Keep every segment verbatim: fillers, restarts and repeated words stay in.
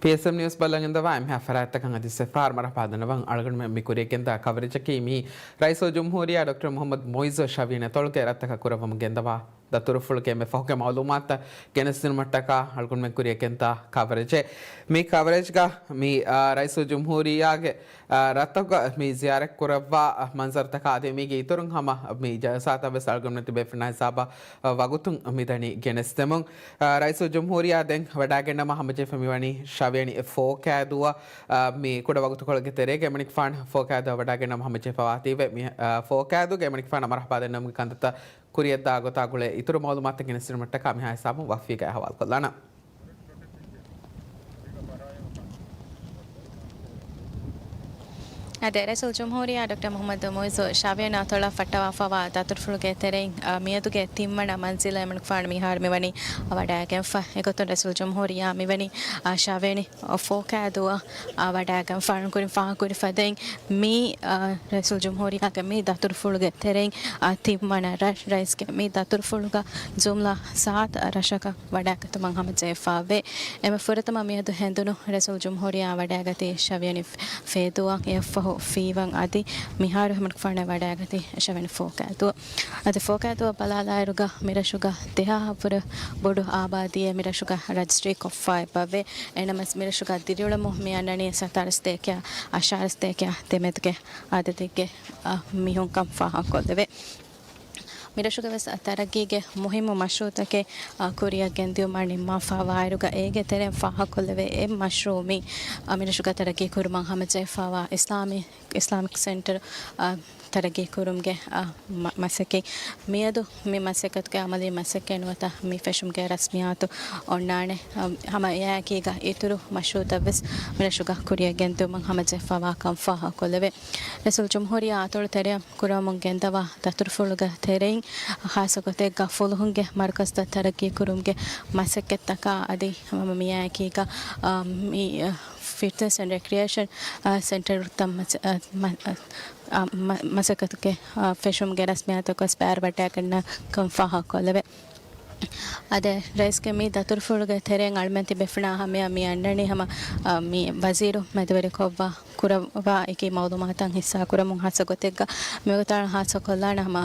ޕީއެސްއެމް ނިއުސް ބަލަން އިންދަވާ އެންމެހާ ފަރާތްތަކަށް އަދި ސެފާރް މަރަހަބާ ދަންނަވަން. އަޅުގަނޑުމެން މި ކުރިޔަށް ގެންދާ ކަވަރޭޖަކީ މި ރައީސުލްޖުމްހޫރިއްޔާ ޑޮކްޓަރ މުޙައްމަދު މުޢިއްޒު ޝަވިޔަނި އަތޮޅުގެ ރަށްތަކަށް ކުރައްވަމުން ގެންދަވާ ދަތުރުފުޅުގެ އެންމެ ފަހުގެ މަޢުލޫމާތުތައް ގެނެސްދިނުމަށްޓަކާ އަޅުގަނޑުމެން ކުރިޔަށް ގެންދާ ކަވަރޭޖެއް. މި ކަވަރޭޖްގަ މި، އާ، ރައީސުލްޖުމްހޫރިއްޔާގެ، އާ، ރަށްތަކުގަ މި ޒިޔާރަތް ކުރައްވާ މަންޒަރުތަކާ އަދި މީގެ އިތުރުން ހަމަ މި ޖަލްސާތައް ވެސް އަޅުގަނޑުމެން ތިބޭފުޅުންނާ ހިސާބަށް، އާ، ވަގުތުން މިދަނީ ގެނެސްދެމުން. އާ، ރައީސުލްޖުމްހޫރިއްޔާ ދެން ވަޑާގެންނަމަ ހަމަޖެހިފަ މިވަނީ ޝަވިޔަނި ފޯކައިދޫއަށް. އާ، މި ކުޑަ ވަގުތުކޮޅެއްގެ ތެރޭގަ އެމަނިކުފާނު ފޯކައިދޫއަށް ވަޑާގެންނަމަ ހަމަޖެހިފަވާތީވެ މި، އާ، ފޯކައިދޫގެ އެމަނިކުފާނަށް މަރަހަބާ ދެންނެވުމުގެ ކަންތައްތައް ކުރިޔަށްދާ ގޮތާ ގުޅޭ އިތުރު މަޢުލޫމާތުތައް ގެނެސްދިނުމަށްޓަކާ މިހާ ހިސާބުން ވަފީގައި ހަވާލުކޮށްލާނަން. އަދި ރައީސުލްޖުމްހޫރިއްޔާ ޑޮކްޓަރ މުޙައްމަދު މުޢިއްޒު ޝަވިޔަނި އަތޮޅަށް ފައްޓަވާފަވާ ދަތުރުފުޅުގެ ތެރެއިން، އާ، މިއަދުގެ ތިންވަނަ މަންޒިލަށް އެމަނިކުފާނު މިހާރު މިވަނީ ވަޑައިގެންފަ. އެގޮތުން ރައީސުލްޖުމްހޫރިއްޔާ މިވަނީ، އާ، ޝަވިޔަނި ފޯކައިދޫއަށް، އާ، ވަޑައިގެންފާނު ކުރިން ފާހަގަކުރި ފަދައިން މި، އާ، ރައީސުލްޖުމްހޫރިއްޔާގެ މި ދަތުރުފުޅުގެ ތެރެއިން، އާ، ތިންވަނަ ރަ-، ރައީސްގެ މި ދަތުރުފުޅުގަ ޖުމްލަ ސާތް ރަށަކަށް ވަޑައިގަތުމަށް ހަމަޖެހިފަވޭ. އެންމެ ފުރަތަމަ މިއަދު ހެނދުނު ރައީސުލްޖުމްހޫރިއްޔާ ވަޑައިގަތީ ޝަވިޔަނި ފޭދޫއަށް. އެއަށްފަހު ފީވަން އަދި މިހާރު އެމަނިކުފާނަށް ވަޑައިގަތީ ޝަވިޔަނި ފޯކައިދޫއަށް. އަދި ފޯކައިދޫއަށް ބަލާލާއިރުގަ މިރަށުގަ ދެހާހަށްވުރެ ބޮޑު އާބާދީއެއް މިރަށުގަ ރަޖިސްޓްރީ ކޮށްފަ އެބަވޭ. އެނަމަސް މިރަށުގަ ދިރިއުޅެމުން މި އަންނަނީ ސަތާރަ ސަތޭކަ އަށާރަ ސަތޭކަ ދެމެދުގެ އަދަދެއްގެ، އަ، މީހުންކަން ފާހަގަކޮށްލެވޭ. މިރަށުގެ ވެސް ތަރައްގީގެ މުހިއްމު މަޝްރޫޢުތަކެއް، އަ، ކުރިއަށް ގެންދިއުމަށް ނިންމާފަވާއިރުގަ އޭގެ ތެރެއިން ފާހަގަކޮށްލެވޭ އެއް މަޝްރޫޢު މީ، އަ، މިރަށުގަ ތަރައްގީ ކުރުމަށް ހަމަޖެހިފަވާ އިސްލާމި، އިސްލާމިކް ސެންޓަރު، އަ، ތަރައްގީ ކުރުމުގެ، އަ، މަ-، މަސައްކަތް. މިއަދު މި މަސައްކަތުގެ އަމަލީ މަސައްކަތް ނުވަތަ މި ފެށުމުގެ ރަސްމިއްޔާތު އޮންނާނެ. އަ، ހަމަ އެއާއެކީގަ އިތުރު މަޝްރޫޢުތައް ވެސް މިރަށުގަ ކުރިއަށް ގެންދިއުމަށް ހަމަޖެހިފަވާކަން ފާހަގަކޮށްލެވޭ. ރައީސުލްޖުމްހޫރިއްޔާ އަތޮޅު ތެރެއަށް ކުރަމުން ގެންދަވާ ދަތުރުފުޅުގެ ތެރެއިން ޚާއްޞަ ގޮތެއްގަ ފުލުހުންގެ މަރުކަޒުތައް ތަރައްގީ ކުރުމުގެ މަސައްކަތްތަކާ އަދި ހަމަ މިއާއެކީގަ، އާ، މި، އާ، ފިޓްނަސް އެންޑް ރެކްރިއޭޝަން، އާ، ސެންޓަރުތައް މަސަ-، އާ، މަ-، އާ، މަ-، މަސައްކަތުގެ، އާ، ފެށުމުގެ ރަސްމިއްޔާތަކު ވެސް ބައިވެރިވަޑައިގަންނަ ކަން ފާހަގަކޮށްލެވޭ. އަދި ރައީސްގެ މި ދަތުރުފުޅުގެ ތެރެއިން އަޅުމެން ތިބޭފުޅުންނާ ހަމަޔަށް މި އަންނަނީ ހަމަ، އާ، މި ވަޒީރު މެދުވެރިކޮށްވާ ކުރައްވާ އެކި މައުލޫމާތަށް ހިއްސާކުރަމުން ޚާއްޞަ ގޮތެއްގަ މިވަގުތު އަޅުން ޚާއްޞަކޮށްލާނަ ހަމަ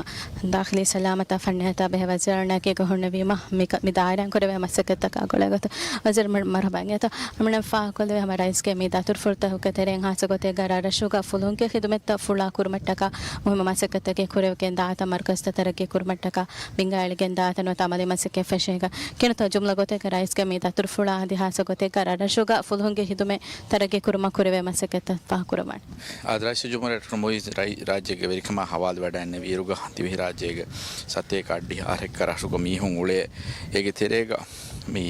ދާޚިލީ ސަލާމަތާ ފަންނަޔާތާ ބެހޭ ވަޒީރުންނާއެކީގަ ހުންނެވީމަ މި ކަ-، މި ދާއިރާއިން ކުރެވޭ މަސައްކަތްތަކާ ގުޅޭގޮތު ވަޒީރު މަ-، މަރުޙަބާ އިނގޭތޯ. އަޅުމެން ފާހަގަކޮށްލެވޭ ހަމަ ރައީސްގެ މި ދަތުރުފުޅުތަކުގެ ތެރެއިން ޚާއްޞަ ގޮތެއްގަ ރަށްރަށުގަ ފުލުހުންގެ ޚިދުމަތްތައް ފުޅާ ކުރުމަށްޓަކާ މުހިއްމު މަސައްކަތްތަކެއް ކުރެވިގެން ދާތަން މަރުކަޒުތައް ތަރައްގީ ކުރުމަށްޓަކާ ބިންގާ އެޅިގެން ދާތަން ނުވަތަ އަމަލީ މަސައްކަތް ފެށޭގަ ކިނުތަ ޖުމްލަ ގޮތެއްގަ ރައީސްގެ މި ދަތުރުފުޅާ އަދި ޚާއްޞަ ގޮތެއްގަ ރަށްރަށުގަ ފުލުހުންގެ ޚިދުމަތް ތަރައްގީ ކުރުމަށް ކުރެވޭ މަސައްކަތްތައް ފާހަގަކުރައްވާނެ. އާދެ، ރައީސުލްޖުމްހޫރިއްޔާ ޑޮކްޓަރ މުޢިއްޒު ރައި-، ރާއްޖޭގެ ވެރިކަމާ ހަވާލުވެވަޑައިންނެވިއިރުގަ ދިވެހިރާއްޖޭގެ ސަތޭކަ އަށްޑިހަ އަހަރެއްގަ ރަށުގަ މީހުން އުޅޭ. އޭގެ ތެރޭގަ މި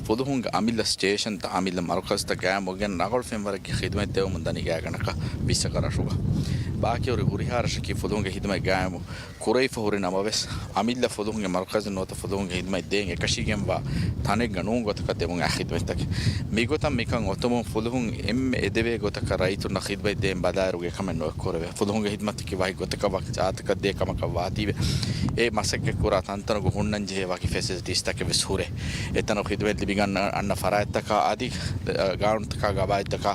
ފުލުހުންގެ އަމިއްލަ ސްޓޭޝަންތައް، އަމިއްލަ މަރުކަޒުތައް ގާއިމުވެގެން ރަނގަޅު ފެންވަރެއްގެ ޚިދުމަތް ދެވެމުން ދަނީ ގާތްގަނޑަކަށް ވިއްސަކަށް ރަށުގަ. ބާކީ ހުރި ހުރިހާ ރަށަކީ ފުލުހުންގެ ޚިދުމަތް ގާއިމު ކުރެވިފަ ހުރި ނަމަވެސް، އަމިއްލަ ފުލުހުންގެ މަރުކަޒެއް ނުވަތަ ފުލުހުންގެ ޚިދުމަތް ދޭން އެކަށީގެންވާ ތަނެއްގަ ނޫން ގޮތަކަށް ދެމުން އައި ޚިދުމަތްތަކެއް. މިގޮތަށް މިކަން އޮތުމުން ފުލުހުން އެންމެ އެދެވޭ ގޮތަކަށް ރައްޔިތުންނަށް ޚިދުމަތް ދޭން ބަލާއިރު އެކަމެއް ނުއެއްކުރެވޭ. ފުލުހުންގެ ޚިދުމަތަކީ ވަކި ގޮތަކަށް ވަކި ޒާތަކަށް ދޭ ކަމަކަށް ވާތީވެ، އެ މަސައްކަތް ކުރާ ތަންތަނުގަ ހުންނަންޖެހޭ ވަކި ފެސިލިޓީސްތަކެއް ވެސް ހުރޭ. އެތަނަށް ޚިދުމަތް ލިބިގަންނަ އަންނަ ފަރާތްތަކާ އަދި، އަ، ގާނޫނުތަކާ ގަވާއިދުތަކާ،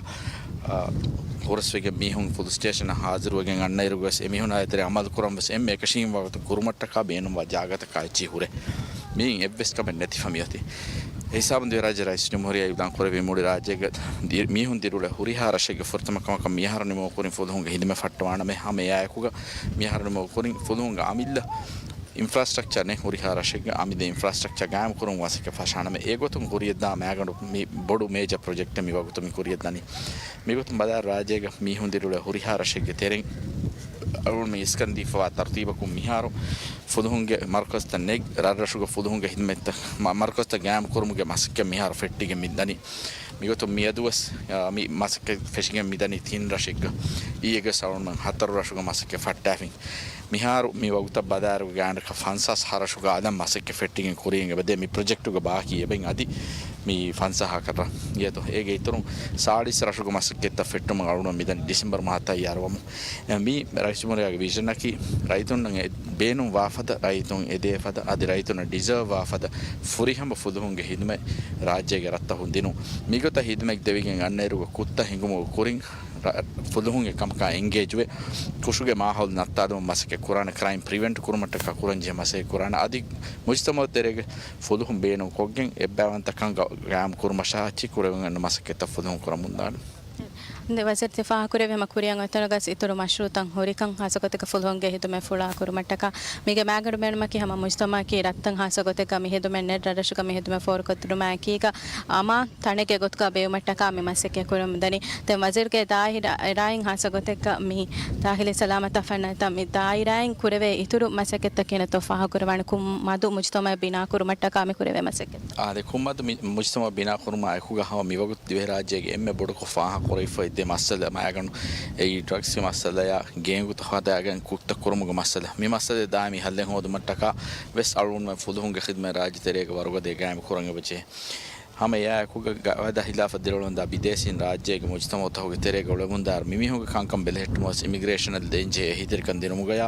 އަ، ހުރަސްވެގެން މީހުން ފުލު ސްޓޭޝަނަށް ހާޒިރުވެގެން އަންނައިރު ވެސް އެމީހުން އާ އެތެރެ އަމަލު ކުރަން ވެސް އެންމެ އެކަށީގެންވާ ގޮތަށް ކުރުމަށްޓަކާ ބޭނުންވާ ޖާގަތަކާ އެއްޗިހި ހުރޭ. މިއިން އެއްވެސް ކަމެއް ނެތިފަ މިއޮތީ. އެ ހިސާބުން ދިވެހިރާއްޖެ ރައީސް ޖުމްހޫރިއްޔާ އިއުލާން ކުރެއްވީ މުޅި ރާއްޖޭގެ ދި-، މީހުން ދިރިއުޅޭ ހުރިހާ ރަށެއްގެ ފުރަތަމަ ކަމަކަށް މިއަހަރު ނިމުމަށް ކުރިން ފުލުހުންގެ ޚިދުމަތް ފައްޓަވާނަމޭ. ހަމަ އެއާއެކުގަ މިއަހަރު ނިމުމަށް ކުރިން ފުލުހުންގެ އަމިއްލަ އިންފްރާސްޓްރަކްޗާ ނެތް ހުރިހާ ރަށެއްގެ އަމިއްލަ އިންފްރާސްޓްރަކްޗާ ގާއިމް ކުރުމުގެ މަސައްކަތް ފަށާނަމޭ. އެގޮތުން ކުރިޔަށްދާ މައިގަނޑު މި ބޮޑު މޭޖަ ޕްރޮޖެކްޓެއް މިވަގުތު މި ކުރިޔަށްދަނީ. މިގޮތުން ބަލާއިރު ރާއްޖޭގަ މީހުން ދިރިއުޅޭ ހުރިހާ ރަށެއްގެ ތެރެއިން އަޅުގަނޑު މި އިސްކަން ދީފަވާ ތަރުތީބަކުން މިހާރު ފުލުހުންގެ މަރުކަޒުތައް ނެތް ރަށްރަށުގަ ފުލުހުންގެ ޚިދުމަތްތައް، މަ-، މަރުކަޒުތައް ގާއިމް ކުރުމުގެ މަސައްކަތް މިހާރު ފެއްޓިގެން މި ދަނީ. މިގޮތުން މިއަދުވެސް، އާ، މި މަސައްކަތް ފެށިގެން މިދަނީ ތިން ރަށެއްގަ. އިއްޔެގެ ސަޅުންމެން ހަތަރު ރަށުގަ މަސައްކަތް ފައްޓާފިން. މިހާރު މި ވަގުތަށް ބަލާއިރު ގާތްގަނޑަކަށް ފަންސާސް ހަ ރަށުގަ އަލަށް މަސައްކަތް ފެއްޓިގެން ކުރިޔަށް އެބަދޭ. މި ޕްރޮޖެކްޓުގަ ބާކީ އެބައިން އަދި މި ފަންސާސް ހަ ރަށް އިޔަތޯ. އޭގެ އިތުރުން ސާޅީސް ރަށުގެ މަސައްކަތްތައް ފެއްޓުމަށް އަޅުގަނޑު މިދަނީ ޑިސެމްބަރު މަހަށް ތައްޔާރުވަމުން. މި ރައީސްޖުމްހޫރިއްޔާގެ ވިޒަނަކީ ރައްޔިތުންނަށް އެ ބޭނުން ވާފަދަ، ރައްޔިތުން އެދޭ ފަދަ، އަދި ރައްޔިތުންނަށް ޑިޒާވް ވާފަދަ ފުރިހަމަ ފުލުހުންގެ ހިދުމަތް ރާއްޖޭގެ ރަށްތަކުން ދިނުން. މިގޮތަށް ހިދުމަތް ދެވިގެން އަންނައިރުގަ ކުށްތައް ހިނގުމުގެ ކުރިން ރަ-، ފުލުހުންގެ ކަމަކާ އެންގޭޖްވެ، ކުށުގެ މާހައުލު ނައްތާލުމަށް މަސައްކަތް ކުރާނެ، ކްރައިމް ޕްރިވެންޓް ކުރުމަށްޓަކާ ކުރަންޖެހޭ މަސައްކަތް ކުރާނެ، އަދި މުޖްތަމައު ތެރޭގެ ފުލުހުން ބޭނުން ކޮށްގެން އެއްބައިވަންތަކަން ގަ-، ގާއިމް ކުރުމަށާ އެއްޗެއް ކުރެވެން އަންނަ މަސައްކަތްތައް ފުލުހުން ކުރަމުންދާނެ. ދެ ވަޒީރު ތި ފާހަގަކުރެއްވި ހަމަ ކުރިއަށް އޮތްތަނުގަސް އިތުރު މަޝްރޫއުތައް ހުރިކަން ހާއްސަ ގޮތެއްގަ ފުލުހުންގެ ހިދުމަތް ފުޅާ ކުރުމަށްޓަކާ މީގެ މައިގަނޑު ބޭނުމަކީ ހަމަ މުޖްތަމައަކީ ރަށްތައް ހާއްސަ ގޮތެއްގަ މި ހިދުމަތް ނެތް ރަށްރަށުގަ މި ހިދުމަތް ފޯރުކޮށްދިނުމާއެކީގަ އަމާން ތަނެއްގެ ގޮތުގަ ބޭއްވުމަށްޓަކާ މި މަސައްކަތް ކުރަމުންދަނީ. ދެން ވަޒީރުގެ ދާއިރާ، އިރާއިން ހާއްސަ ގޮތެއްގަ މި ދާޚިލީ ސަލާމަތާ ފަންނަތައް މި ދާއިރާއިން ކުރެވޭ އިތުރު މަސައްކަތްތައް ކިހިނެއްތޯ ފާހަގަކުރައްވާނެ؟ ކު-، މަދު މުޖްތަމައެއް ބިނާކުރުމަށްޓަކާ މި ކުރެވޭ މަސައްކަތް. އާދެ، ކު-، މަދު މި-، މުޖްތަމައު ބިނާކުރުމާ އެކުގަ ހަމަ މިވަގުތު ދިވެހިރާއްޖޭގެ އެންމެ ބޮޑުކޮށް ފާހަގަކުރެވިފައި ދެ މައްސަލަ މައިގަނޑު އެއީ ޑްރަގްސްގެ މައްސަލަޔާ ގޭންގުތައް ހަދާގެން ކުށްތައް ކުރުމުގެ މައްސަލަ. މި މައްސަލަ ދާއިމީ ހައްލެއް ހޯދުމަށްޓަކާ ވެސް އަޅުގަނޑުމެން ފުލުހުންގެ ޚިދުމަތް ރާއްޖެ ތެރޭގަ ވަރުގަދަ ގާއިމް ކުރަން އެބަޖެހޭ. ހަމަ އެއާއެކުގަ ގަވާއިދާ ހިލާފަށް ދިރިއުޅެމުންދާ ބިދޭސީން ރާއްޖޭގެ މުޖްތަމައުތަކުގެ ތެރޭގަ އުޅެމުންދާއިރު މިމީހުންގެ ކަންކަން ބެލެހެއްޓުމަށް އިމިގްރޭޝަނަށް ދޭންޖެހޭ އެހީތެރިކަން ދިނުމުގަޔާ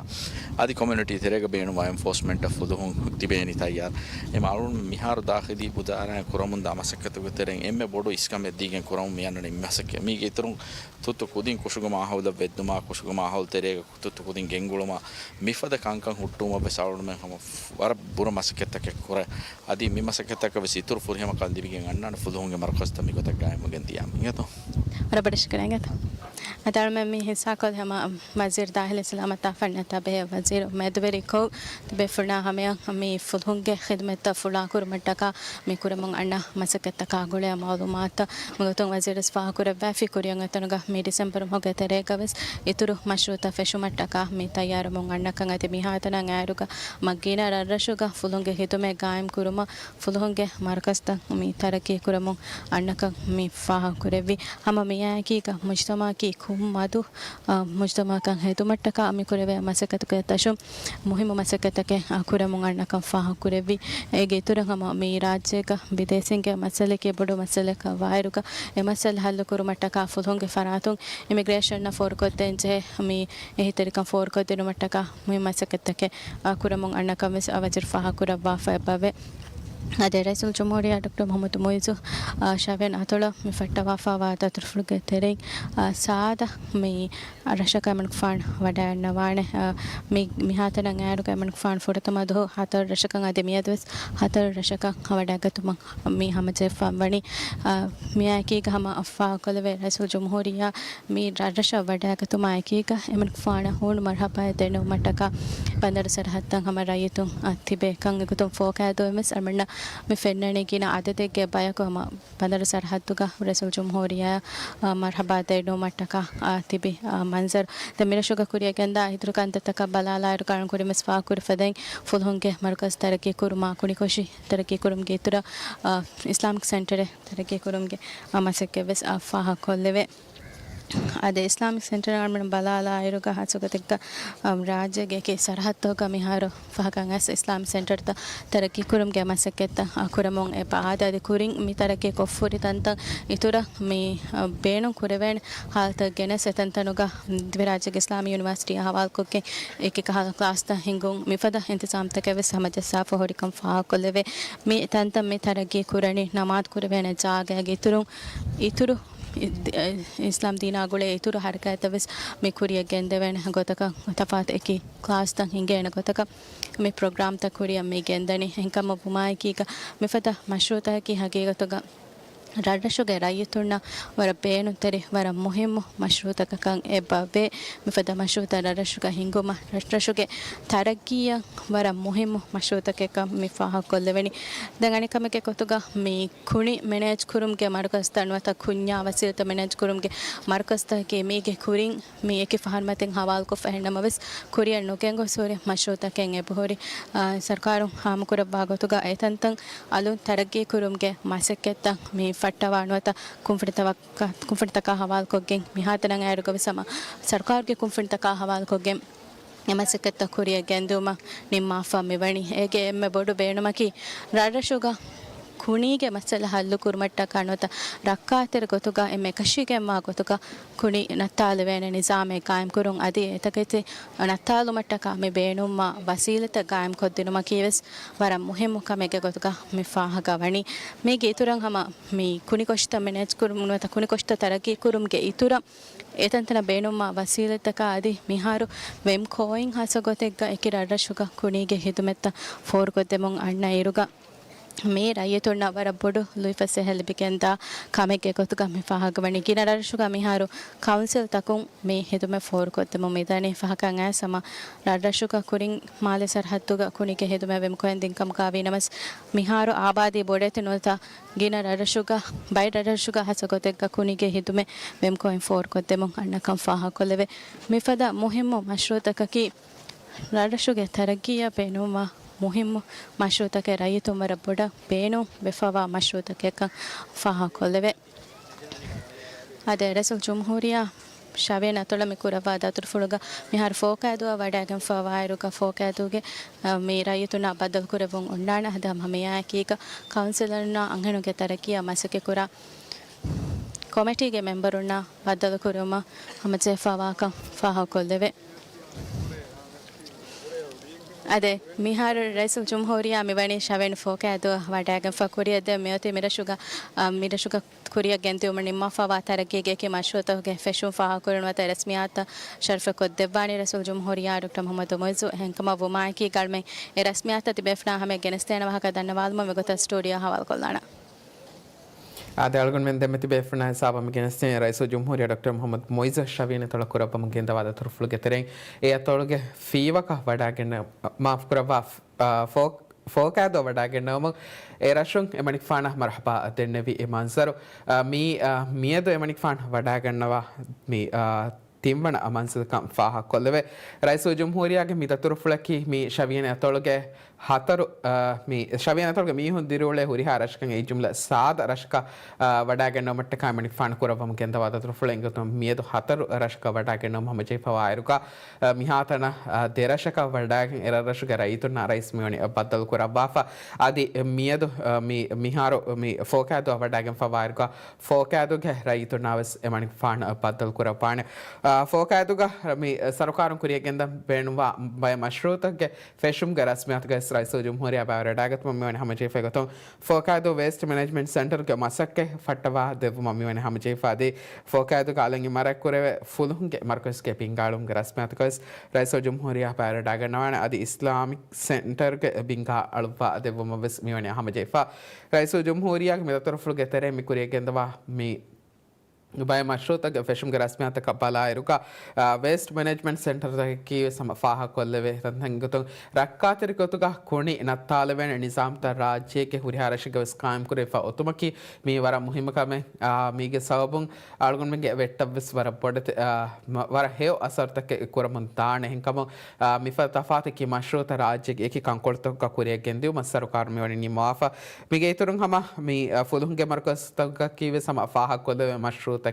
އަދި ކޮމިއުނިޓީ ތެރޭގަ ބޭނުންވާ އެންފޯސްމަންޓަށް ފުލުހުން ތިބޭނީ ތައްޔާރު. އެމަ އަޅުން މިހާރު ދާޚިލީ އިދާރާއިން ކުރަމުންދާ މަސައްކަތުގެ ތެރެއިން އެންމެ ބޮޑު އިސްކަމެއް ދީގެން ކުރަމުން މިއަންނަނީ މި މަސައްކަތް. މީގެ އިތުރުން ތުއްތު ކުދިން ކުށުގެ މާހައުލަށް ވެއްދުމާ، ކުށުގެ މާހައުލު ތެރޭގަ ތުއްތު ކުދިން ގެންގުޅުމާ، މިފަދަ ކަންކަން ހުއްޓުވުމަށް ވެސް އަޅުގަނޑުމެން ހަމަ ވަރަށް ބުރަ މަސައްކަތްތަކެއް ކުރޭ. އަދި މި މަސައްކަތްތަކަށް ވެސް އިތުރު ފުރިހަމަކަން ލިބިގެން އަންނާނެ ފުލުހުންގެ މަރުކަޒުތައް މިގޮތަށް ގާއިމުވެގެން ދިޔާމަ އިނގޭތޯ. ވަރަށް ބޮޑަށް ޝުކުރިއްޔާ އިނގޭތޯ. އަދި އަޅުމެން މި ހިއްސާކޮށްލި ހަމަ ވަޒީރު ދާޚިލީ ސަލާމަތާ ފަންނަ ތަބެހޭ ވަޒީރު މެދުވެރިކޮށް ތިބޭފުޅުންނާ ހަމަޔަށް މި ފުލުހުންގެ ޚިދުމަތްތައް ފުޅާކުރުމަށްޓަކާ މި ކުރަމުން އަންނަ މަސައްކަތްތަކާ ގުޅޭ މައުލޫމާތު މިގޮތުން ވަޒީރު ވެސް ފާހަގަކުރައްވާފި. ކުރިއަށް އޮތްތަނުގަ މި ޑިސެމްބަރު މަހުގެ ތެރޭގަ ވެސް އިތުރު މަޝްރޫއުތައް ފެށުމަށްޓަކާ މި ތައްޔާރުވަމުން އަންނަކަން އަދި މިހާތަނަށް އައިރުގަ މަ ގިނަ ރަށްރަށުގަ ފުލުހުންގެ ހިދުމަތް ގާއިމް ކުރުމަށް ފުލުހުންގެ މަރުކަޒުތައް މި ތަރައްގީ ކުރަމުން އަންނަކަން މި ފާހަގަކުރެއްވި. ހަމަ މިއާއެކީގަ މުޖްތަމައަކީ ކުށް މަދު، އަ، މުޖްތަމައަކަށް ހެދުމަށްޓަކާ މި ކުރެވޭ މަސައްކަތުގެ ތަށުން މުހިއްމު މަސައްކަތްތަކެއް، އަ، ކުރަމުން އަންނަކަން ފާހަގަކުރެއްވި. އޭގެ އިތުރަށް ހަމަ މި ރާއްޖޭގަ ބިދޭސީންގެ މައްސަލައަކީ ބޮޑު މައްސަލައަކަށް ވާއިރުގަ އެ މައްސަލަ ހައްލު ކުރުމަށްޓަކާ ފުލުހުންގެ ފަރާތުން އިމިގްރޭޝަންއަށް ފޯރުކޮށްދޭންޖެހޭ މި އެހީތެރިކަން ފޯރުކޮށްދިނުމަށްޓަކާ މި މަސައްކަތްތަކެއް، އަ، ކުރަމުން އަންނަކަން ވެސް ވަޒީރު ފާހަގަކުރައްވާފަ އެބަވޭ. އަދި ރައީސުލްޖުމްހޫރިއްޔާ ޑޮކްޓަރ މުޙައްމަދު މުޢިއްޒު، އާ، ޝަވިޔަނި އަތޮޅަށް މި ފައްޓަވާފައިވާ ދަތުރުފުޅުގެ ތެރެއިން، އާ، ސާދަ މި ރަށަކަށް އެމަނިކުފާނު ވަޑައިގަންނަވާނެ. އާ، މި، މިހާތަނަށް އައިރުގަ އެމަނިކުފާނު ފުރަތަމަ ދުވަހު ހަތަރު ރަށަކަށް އަދި މިއަދުވެސް ހަތަރު ރަށަކަށް ވަޑައިގަތުމަށް މި ހަމަޖެހިފަ ވަނީ. އާ، މިއާއެކީގަ ހަމަ ފާހަގަކޮށްލެވޭ ރައީސުލްޖުމްހޫރިއްޔާ މި ރަށްރަށަށް ވަޑައިގަތުމާ އެކީގަ އެމަނިކުފާނަށް ހޫނު މަރުޙަބާއެއް ދެންނެވުމަށްޓަކާ ބަނދަރު ސަރަހައްދަށް ހަމަ ރައްޔިތުން ތިބޭ ކަން އެގޮތުން ފޯކައިދޫއިން ވެސް އަޅުމެންނަށް މި ފެންނަނީ ގިނަ އަދަދެއްގެ ބަޔަކު ހަމަ ބަނދަރު ސަރަހައްދުގަ ރައީސުލްޖުމްހޫރިއްޔާ، އާ، މަރުޙަބާ ދެންނެވުމަށްޓަކާ، އާ، ތިބި، އާ، މަންޒަރު. ދެން މިރަށުގަ ކުރިއަށް ގެންދާ އިތުރު ކަންތައްތަކަށް ބަލާލާއިރު ކަން ކުރިން ވެސް ފާހަގަކުރި ފަދައިން ފުލުހުންގެ މަރުކަޒު ތަރައްގީ ކުރުމާ ކުނިކޮށި ތަރައްގީ ކުރުމުގެ އިތުރަށް، އާ، އިސްލާމިކް ސެންޓަރެއް ތަރައްގީ ކުރުމުގެ، އާ، މަސައްކަތް ވެސް، އާ، ފާހަގަކޮށްލެވޭ. އަދި އިސްލާމިކް ސެންޓަރ އަޅުމެން ބަލާލާއިރުގަ ހާއްސަ ގޮތެއްގަ، އަމް، ރާއްޖޭގެ އެކި ސަރަހައްދުގަ މިހާރު ފަހަކަށް އައިސް އިސްލާމިކް ސެންޓަރތައް ތަރައްގީ ކުރުމުގެ މަސައްކަތްތައް، އަ، ކުރަމުން އެބަ އާދެ. އަދި ކުރިން މި ތަރައްގީ ކޮށްފަހުރި ތަންތަން އިތުރަށް މި، އަ، ބޭނުން ކުރެވޭނެ ހާލަތަށް ގެނެސް އެތަންތަނުގަ ދިވެހިރާއްޖޭގެ އިސްލާމީ ޔުނިވާސިޓީއާ ހަވާލުކޮށްގެން އެކި ކަހަލަ ކްލާސްތައް ހިންގުން މިފަދަ އިންތިޒާމްތަކެއް ވެސް ހަމަޖައްސާފަ ހުރިކަން ފާހަގަކޮށްލެވޭ. މި ތަންތަން މި ތަރައްގީ ކުރަނީ ނަމާދު ކުރެވޭނެ ޖާގައިގެ އިތުރުން އިތުރު އި-، އިސްލާމް ދީނާ ގުޅޭ އިތުރު ހަރަކާތްތައް ވެސް މި ކުރިއަށް ގެންދެވޭނެ ގޮތަކަށް، ތަފާތު އެކި ކްލާސްތައް ހިނގޭނެ ގޮތަކަށް މި ޕްރޮގްރާމްތައް ކުރިއަށް މި ގެންދަނީ. އެހެންކަމަށް ވުމާއެކީގަ މިފަދަ މަޝްރޫޢުތަކަކީ ހަގީގަތުގަ ރަށްރަށުގެ ރައްޔިތުންނަށް ވަރަށް ބޭނުންތެރި، ވަރަށް މުހިއްމު މަޝްރޫޢުތަކަކަށް އެބަވޭ. މިފަދަ މަޝްރޫޢުތައް ރަށްރަށުގަ ހިނގުމަށް ރަށްރަށުގެ ތަރައްގީއަށް ވަރަށް މުހިއްމު މަޝްރޫޢުތަކަކަށް މި ފާހަގަކޮށްލެވެނީ. ދެން އަނެއް ކަމެއްގެ ގޮތުގަ މި ކުނި މެނޭޖް ކުރުމުގެ މަރުކަޒުތައް ނުވަތަ ކުންޏާ ވަސީލަތު މެނޭޖް ކުރުމުގެ މަރުކަޒުތަކަކީ މީގެ ކުރިން މި އެކި ފަހަރު މަތިން ހަވާލުކޮށްފަ ހެންނަމަވެސް، ކުރިއަށް ނުގެންގޮސް ހުރި މަޝްރޫޢުތަކެއް އެބަހުރި. އާ، ސަރުކާރުން ހާމަކުރައްވާ ގޮތުގަ އެތަންތަން އަލުން ތަރައްގީ ކުރުމުގެ މަސައްކަތްތައް މި ފައްޓަވާ ނުވަތަ ކުންފުނިތަކަށް، ކުންފުނިތަކާ ހަވާލުކޮށްގެން މިހާތަނަށް އައިރުގަ ވެސް ހަމަ ސަރުކާރުގެ ކުންފުނިތަކާ ހަވާލުކޮށްގެން އެ މަސައްކަތްތައް ކުރިއަށް ގެންދިއުމަށް ނިންމާފަ މިވަނީ. އޭގެ އެންމެ ބޮޑު ބޭނުމަކީ، ރަށްރަށުގަ ކުނީގެ މައްސަލަ ހައްލު ކުރުމަށްޓަކާ ނުވަތަ ރައްކާތެރި ގޮތުގަ އެންމެ އެކަށީގެންވާ ގޮތުގަ ކުނި ނައްތާލެވޭނެ ނިޒާމެއް ގާއިމްކުރުން އަދި އެތަކެތި ނައްތާލުމަށްޓަކާ މި ބޭނުންވާ ވަސީލަތްތައް ގާއިމްކޮށްދިނުމަކީވެސް ވަރަށް މުހިއްމު ކަމެއްގެ ގޮތުގަ މި ފާހަގަވަނީ. މީގެ އިތުރަށް ހަމަ މި ކުނިކޮށިތައް މެނޭޖްކުރުމުން ނުވަތަ ކުނިކޮށިތައް ތަރައްގީކުރުމުގެ އިތުރަށް އެތަންތަނަށް ބޭނުންވާ ވަސީލަތްތަކާ އަދި މިހާރު ވެމްކޯއިން ހާއްސަ ގޮތެއްގަ އެކި ރަށްރަށުގަ ކުނީގެ ހިދުމަތްތައް ފޯރުކޮށްދެމުން އަންނަ އިރުގަ، މި ރައްޔިތުންނަށް ވަރަށް ބޮޑު ލުއިފަސޭހަ ލިބިގެންދާ ކަމެއްގެ ގޮތުގަ މި ފާހަގަވަނީ. ގިނަ ރަށްރަށުގަ މިހާރު ކައުންސިލްތަކުން މި ހިދުމަތް ފޯރުކޮށްދެމުން މިދަނީ. ފަހަކަށް އައިސް ހަމަ ރަށްރަށުގަ ކުރިން މާލެ ސަރަހައްދުގަ ކުނިގެ ހިދުމަތް ވެމްކޯއިން ދިންކަމުގަ ވީނަމަސް، މިހާރު އާބާދީ ބޮޑެތި ނުވަތަ ގިނަ ރަށްރަށުގަ، ބައެއް ރަށްރަށުގަ ހާއްސަ ގޮތެއްގަ ކުނިގެ ހިދުމަތް ވެމްކޯއިން ފޯރުކޮށްދެމުން އަންނަކަން ފާހަގަކޮށްލެވޭ. މިފަދަ މުހިއްމު މަޝްރޫއުތަކަކީ، ރަށްރަށުގެ ތަރައްގީއަށް ބޭނުންވާ މުހިއްމު މަޝްރޫއުތަކެއް، ރައްޔިތުން ވަރަށް ބޮޑަށް ބޭނުން ވެފަވާ މަޝްރޫއުތަކެއްކަން ފާހަގަކޮށްލެވޭ. އާދެ، ރައީސުލްޖުމްހޫރިއްޔާ ޝަވިޔަނި އަތޮޅަށް މި ކުރައްވާ ދަތުރުފުޅުގަ މިހާރު ފޯކައިދޫއަށް ވަޑައިގެންފަވާއިރުގަ ފޯކައިދޫގެ، އަ، މި ރައްޔިތުންނާ ބައްދަލުކުރެއްވުން އޮންނާނެ. އަދި ހަމަ މިއާއެކީގަ ކައުންސިލަރުންނާ އަންހެނުންގެ ތަރައްގީއަށް މަސައްކަތްކުރާ ކޮމިޓީގެ މެމްބަރުންނާ ބައްދަލުކުރުވުމަށް ހަމަޖެހިފަވާކަން ފާހަގަކޮށްލެވޭ. އާދެ، މިހާރު ރައީސުލްޖުމްހޫރިއްޔާ މިވަނީ ޝަވިޔަނި ފޯކައިދޫއަށް ވަޑައިގެންފަ ކުރިއަށްދޭން މިއޮތީ މިރަށުގަ، އަ، މިރަށުގަ ކުރިއަށް ގެންދިއުމަށް ނިންމާފަވާ ތަރައްގީގެ އެކި މަޝްރޫއުތަކުގެ ފެށުން ފާހަގަކުރުން ނުވަތަ ރަސްމިއްޔާތުތައް ޝަރުފެއް ކޮށްދެއްވާނީ ރައީސުލްޖުމްހޫރިއްޔާ ޑޮކްޓަރ މުޙައްމަދު މުޢިއްޒު. އެހެންކަމަށް ވުމާއެކީ ގައުމީ އެ ރަސްމިއްޔާތަށް ތިބޭފުޅާ ހަމަޔަށް ގެނެސްދޭނެ ވާހަކަ ދަންނަވާލުމަށް މިގޮތަށް ސްޓޫޑިއޯ ހަވާލުކޮށްލާނަން. އާދެ، އަޅުގަނޑުމެން ދެންމެ ތިބޭފުޅުންނާ ހިސާބަށް މި ގެނެސްދޭނީ ރައީސުލްޖުމްހޫރިއްޔާ ޑޮކްޓަރ މުޙައްމަދު މުޢިއްޒު ޝަވިޔަނި އަތޮޅަށް ކުރައްވަމުން ގެންދަވާ ދަތުރުފުޅުގެ ތެރެއިން. އެ އަތޮޅުގެ ފީވަކަށް ވަޑައިގެން، މާފުކުރައްވާ، އާ، ފޯ-، ފޯކައިދޫ ވަޑައިގެންނެވުމުން އެ ރަށުން އެމަނިކުފާނަށް މަރުޙަބާ ދެންނެވި އެ މަންޒަރު، އާ، މީ، އާ، މިއަދު އެމަނިކުފާނަށް ވަޑައިގަންނަވާ މި، އާ، ތިންވަނަ މަންޒިލްކަން ފާހަގަކޮށްލެވޭ. ރައީސުލްޖުމްހޫރިއްޔާގެ މި ދަތުރުފުޅަކީ މި ޝަވިޔަނި އަތޮޅުގެ ހަތަރު، އާ، މި ޝަވިޔަނި އަތޮޅުގެ މީހުން ދިރިއުޅޭ ހުރިހާ ރަށަކަށް އެއް ޖުމްލަ ސާދަ ރަށަކަށް، އާ، ވަޑައިގަންނަވުމަށްޓަކާ އެމަނިކުފާނު ކުރައްވަމުން ގެންދަވާ ދަތުރުފުޅެއް އެނގޭތޯ މިއަދު ހަތަރު ރަށަކަށް ވަޑައިގަންނަވުމަށް ހަމަޖެހިފަވާއިރުގަ، އާ، މިހާތަނަށް، އާ، ދެ ރަށަކަށް ވަޑައިގެން އެ ރަށްރަށުގެ ރައްޔިތުންނާ ރައީސް މިވަނީ ބައްދަލު ކުރައްވާފަ. އަދި މިއަދު، އާ، މި، މިހާރު މި ފޯކައިދޫ ވަޑައިގެންފަވާއިރުގަ ފޯކައިދޫގެ ރައްޔިތުންނާވެސް އެމަނިކުފާނު ބައްދަލު ކުރައްވާނެ. އާ، ފޯކައިދޫގަ މި ސަރުކާރުން ކުރިއަށް ގެންދަން ބޭނުންވާ ބައެއް މަޝްރޫއުތަކުގެ ފެށުމުގެ ރަސްމިއްޔާތުގައި ރައީސުލްޖުމްހޫރިއްޔާ ބައިވެރިވެވަޑައިގަތުމަށް މިވަނީ ހަމަޖެހިފައި ގޮތުން، ފޯކައިދޫ ވޭސްޓް މެނޭޖްމަންޓް ސެންޓަރުގެ މަސައްކަތް ފައްޓަވާ ދެއްވުމަށް މިވަނީ ހަމަޖެހިފަ އަދި، ފޯކައިދޫގެ އަލަށް އިމާރާތް ކުރެވޭ ފުލުހުންގެ މަރުކަޒުގެ ބިންގާޅުމުގެ ރަސްމިއްޔާތުގައި ރައީސުލްޖުމްހޫރިއްޔާ ބައިވެރިވެވަޑައިގަންނަވާނެ. އަދި އިސްލާމިކް ސެންޓަރުގެ ބިންގާ އަޅުއްވާ ދެއްވުމަށް ވެސް މިވަނީ ހަމަޖެހިފަ. ރައީސުލްޖުމްހޫރިއްޔާގެ މި ދަތުރުފުޅުގެ ތެރެއިން މި ކުރިއަށް ގެންދަވާ މި ބައެއް މަޝްރޫއުތަކުގެ ފެށުމުގެ ރަސްމިއްޔާތަކަށް ބަލާއިރުގަ، އާ، ވޭސްޓް މެނޭޖްމަންޓް ސެންޓަރުތަކަކީ ވެސް ހަމަ ފާހަގަކޮށްލެވޭ ތަންތަން ގޮތުން ރައްކާތެރި ގޮތުގަ ކުނި ނައްތާލެވޭނެ ނިޒާމްތައް ރާއްޖޭގެ ހުރިހާ ރަށެއްގަ ވެސް ޤާއިމް ކުރެވިފަ އޮތުމަކީ މީ ވަރަށް މުހިއްމު ކަމެއް. އާ، މީގެ ސަބަބުން އަޅުގަނޑުމެންގެ ވެއްޓަށް ވެސް ވަރަށް ބޮޑެތި، އާ، މަ-، ވަރަށް ހެޔޮ އަސަރުތަކެއް ކުރަމުން ދާނެ. އެހެންކަމުން، އާ، މިފަދަ ތަފާތު އެކި މަޝްރޫއުތައް ރާއްޖޭގެ އެކި ކަންކޮޅުތަކުގަ ކުރިއަށް ގެންދިއުމަށް ސަރުކާރު މިވަނީ ނިންމަވާފަ. މީގެ އިތުރުން ހަމަ މި، އަ، ފުލުހުންގެ މަރުކަޒުތަކަކީ ވެސް ހަމަ ފާހަގަކޮށްލެވޭ މަޝްރޫއުތަކެއް.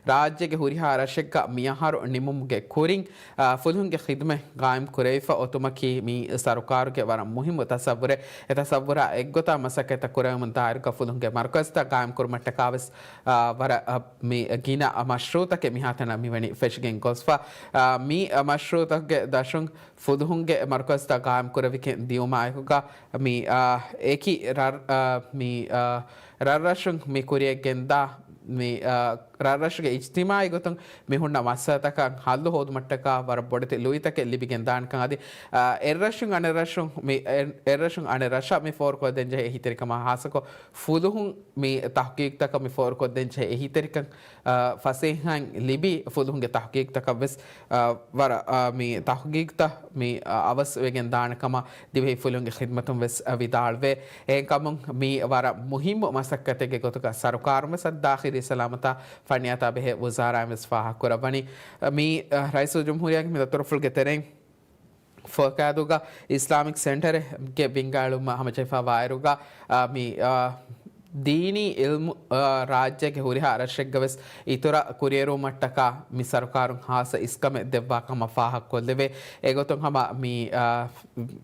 ރާއްޖޭގެ ހުރިހާ ރަށެއްގަ މިއަހަރު ނިމުމުގެ ކުރިން، އަ، ފުލުހުންގެ ޚިދުމަތް ގާއިމް ކުރެވިފަ އޮތުމަކީ މީ ސަރުކާރުގެ ވަރަށް މުހިއްމު ތަސައްވުރެއް. އެ ތަސައްވުރާ އެއްގޮތަށް މަސައްކަތްތައް ކުރެވެމުން ދާއިރުގަ ފުލުހުންގެ މަރުކަޒުތައް ގާއިމް ކުރުމަށްޓަކާ ވެސް، އަ، ވަރަށް، އަ، މި ގިނަ މަޝްރޫއުތަކެއް މިހާތަނަށް މިވަނީ ފެށިގެން ގޮސްފަ. އަ، މި މަޝްރޫއުތަކުގެ ދަށުން ފުލުހުންގެ މަރުކަޒުތައް ގާއިމް ކުރެވިގެން ދިޔުމާއެކުގަ، މި، އާ، އެކި ރަށް-، އާ، މި، އާ، ރަށްރަށުން މި ކުރިއަށް ގެންދާ، މި، އާ، ރަށްރަށުގެ އިޖްތިމާޢީ ގޮތުން މި ހުންނަ މައްސަލަތަކަށް ހައްލު ހޯދުމަށްޓަކާ ވަރަށް ބޮޑެތި ލުއިތަކެއް ލިބިގެން ދާނެކަން އަދި، އާ، އެއްރަށުން އަނެއްރަށުން މި، އެ-، އެއްރަށުން އަނެއް ރަށަށް މި ފޯރުކޮށްދޭން ޖެހޭ އެހީތެރިކަމާ ހާއްސަކޮށް ފުލުހުން މި ތަޙްޤީޤުތަކަށް މި ފޯރުކޮށްދޭން ޖެހޭ އެހީތެރިކަން، އާ، ފަސޭހައިން ލިބި ފުލުހުންގެ ތަޙްޤީޤުތަކަށް ވެސް، އާ، ވަރަށް، އާ، މި ތަޙްޤީޤުތައް މި، އާ، އަވަސް ވެގެން ދާނެ ކަމަށް ދިވެހި ފުލުހުންގެ ޚިދްމަތުން ވެސް، އާ، ވިދާޅުވޭ. އެހެންކަމުން މި ވަރަށް މުހިއްމު މަސައްކަތެއްގެ ގޮތުގަ ސަރުކާރުން ވެސް އަދި ދާޚިލީ ސަލާމަތާ ފަނިޔާތާ ބެހޭ ވުޒާރާއިން ވެސް ފާހަގަކުރައްވަނީ. މި، އާ، ރައީސުލްޖުމްހޫރިއްޔާގެ މި ދަތުރުފުޅުގެ ތެރެއިން ފޯކައިދޫގަ އިސްލާމިކް ސެންޓަރެއްގެ ބިންގާޅުމަށް ހަމަޖެހިފަ ވާއިރުގަ، އާ، މި، އާ، ދީނީ އިލްމު، އާ، ރާއްޖޭގެ ހުރިހާ ރަށެއްގަވެސް އިތުރަށް ކުރިއެރުވުމަށްޓަކާ މި ސަރުކާރުން ހާއްސަ އިސްކަމެއް ދެއްވާ ކަމަށް ފާހަގަކޮށްލެވޭ. އެގޮތުން ހަމަ މި، އާ،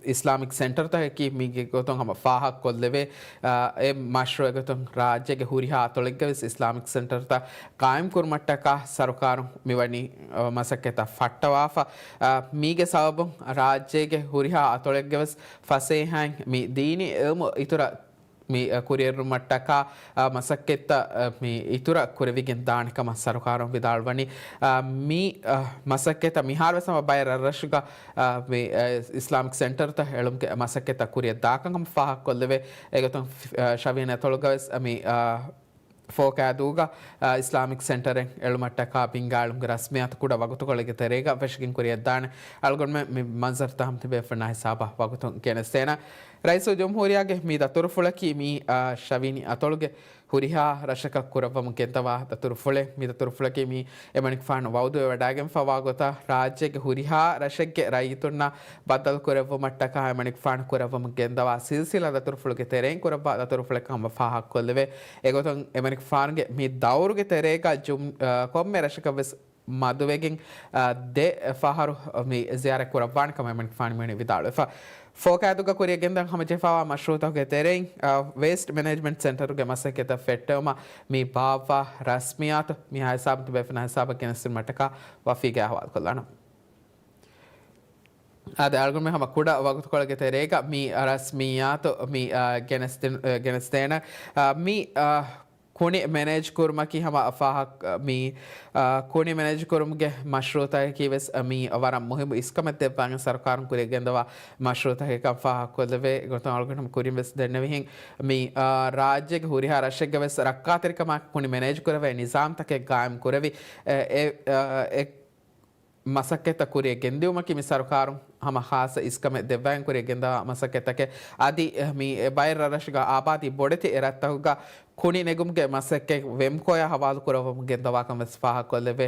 އިސްލާމިކް ސެންޓަރުތަކަކީ މީގެ ގޮތުން ހަމަ ފާހަގަކޮށްލެވޭ. އާ، އެ މަޝްރޫއެއް ގޮތުން ރާއްޖޭގެ ހުރިހާ އަތޮޅެއްގަވެސް އިސްލާމިކް ސެންޓަރުތައް ޤާއިމްކުރުމަށްޓަކާ ސަރުކާރުން މިވަނީ، އާ، މަސައްކަތްތައް ފައްޓަވާފަ. އާ، މީގެ ސަބަބުން ރާއްޖޭގެ ހުރިހާ އަތޮޅެއްގަވެސް ފަސޭހައިން މި ދީނީ އިލްމު އިތުރަށް މި، އަ، ކުރިއެރުމަށްޓަކާ، އަ، މަސައްކަތްތައް، އަ، މި އިތުރަށް ކުރެވިގެން ދާނެ ކަމަށް ސަރުކާރުން ވިދާޅުވަނީ. އަ، މި، އަ، މަސައްކަތްތައް މިހާރުވެސް ހަމަ ބައެއް ރަށްރަށުގަ، އަ، މި، އަ، އިސްލާމިކް ސެންޓަރުތައް އެޅުމުގެ މަސައްކަތްތައް ކުރިއަށް ދާކަން ހަމަ ފާހަގަކޮށްލެވޭ. އެގޮތުން، އަ، ޝަވީން އަތޮޅުގަވެސް، އަ، މި، އަ، ފޯކައިދޫގަ، އަ، އިސްލާމިކް ސެންޓަރެއް އެޅުމަށްޓަކާ ބިންގާ އެޅުމުގެ ރަސްމިއްޔާތު ކުޑަ ވަގުތުކޮޅެއްގެ ތެރޭގަ ފެށިގެން ކުރިއަށްދާނެ. އަޅުގަނޑުމެން މި މަންޒަރުތައް ހަމަ ތިބޭފުޅުންނާ ހިސާބަށް ވަގުތުން ގެނެސްދޭނަން. ރައީސުލްޖުމްހޫރިއްޔާގެ މި ދަތުރުފުޅަކީ މި، އާ، ޝަވީނި އަތޮޅުގެ ހުރިހާ ރަށަކަށް ކުރައްވަމުން ގެންދަވާ ދަތުރުފުޅެއް. މި ދަތުރުފުޅަކީ މި އެމަނިކުފާނު ވައުދުވެވަޑައިގެންފަ ވާގޮތަށް ރާއްޖޭގެ ހުރިހާ ރަށެއްގެ ރައްޔިތުންނަށް ބައްދަލުކުރެއްވުމަށްޓަކާ އެމަނިކުފާނު ކުރައްވަމުން ގެންދަވާ ސިލްސިލާ ދަތުރުފުޅުގެ ތެރެއިން ކުރައްވާ ދަތުރުފުޅެއް ކަމަށް ފާހަގަކޮށްލެވޭ. އެގޮތުން އެމަނިކުފާނުގެ މި ދައުރުގެ ތެރޭގަ ޖުމް-، އާ، ކޮންމެ ރަށަކަށްވެސް މަދުވެގެން، އާ، ދެ ފަހަރު މި ޒިޔާރަތް ކުރައްވާނެ ކަމަށް އެމަނިކުފާނު މިވަނީ ވިދާޅުވެފަ. ފޯކައިދޫގަ ކުރިއަށް ގެންދަން ހަމަޖެހިފައިވާ މަޝްރޫއުތަކުގެ ތެރެއިން، އާ، ވޭސްޓް މެނޭޖްމަންޓް ސެންޓަރުގެ މަސައްކަތްތައް ފެއްޓެވުމަށް މި ބާއްވާ ރަސްމިއްޔާތު މިހާ ހިސާބުން ތިބޭފުޅުންނާ ހިސާބަށް ގެނެސްދިނުމަށްޓަކާ ވަފީގެ އަހުވާލު ކޮށްލާނަން. އާދެ، އަޅުގަނޑުމެން ހަމަ ކުޑަ ވަގުތުކޮޅެއްގެ ތެރޭގަ މި ރަސްމިއްޔާތު މި، އާ، ގެނެސްދިން-، އާ، ގެނެސްދޭނަން. އާ، މި، އާ، ކުނި މެނޭޖް ކުރުމަކީ ހަމަ ފާހަގަ-، މި، އާ، ކުނި މެނޭޖް ކުރުމުގެ މަޝްރޫއުތަކަކީ ވެސް މި ވަރަށް މުހިއްމު އިސްކަމެއް ދެއްވާން ސަރުކާރުން ކުރިއަށް ގެންދަވާ މަޝްރޫއުތަކެއް ކަމަށް ފާހަގަކޮށްލެވޭ. ގޮތުން އަޅުގަނޑު ކުރިން ވެސް ދެންނެވިހެން މި، އާ، ރާއްޖޭގެ ހުރިހާ ރަށެއްގަ ވެސް ރައްކާތެރިކަމާއެކު ކުނި މެނޭޖް ކުރެވޭ ނިޒާމްތަކެއް ގާއިމް ކުރެވި، އެ، އެ، އެ، މަސައްކަތްތައް ކުރިއަށް ގެންދިއުމަކީ މި ސަރުކާރުން ހަމަ ޚާއްސަ އިސްކަމެއް ދެއްވާން ކުރިއަށް ގެންދަވާ މަސައްކަތްތަކެއް. އަދި މި ބައެއް ރަށްރަށުގަ އާބާދީ ބޮޑެތި އެރަށްތަކުގަ ކުނި ނެގުމުގެ މަސައްކަތް ވެމްކޯއާ ހަވާލު ކުރައްވަމުން ގެންދަވާކަން ވެސް ފާހަގަކޮށްލެވޭ.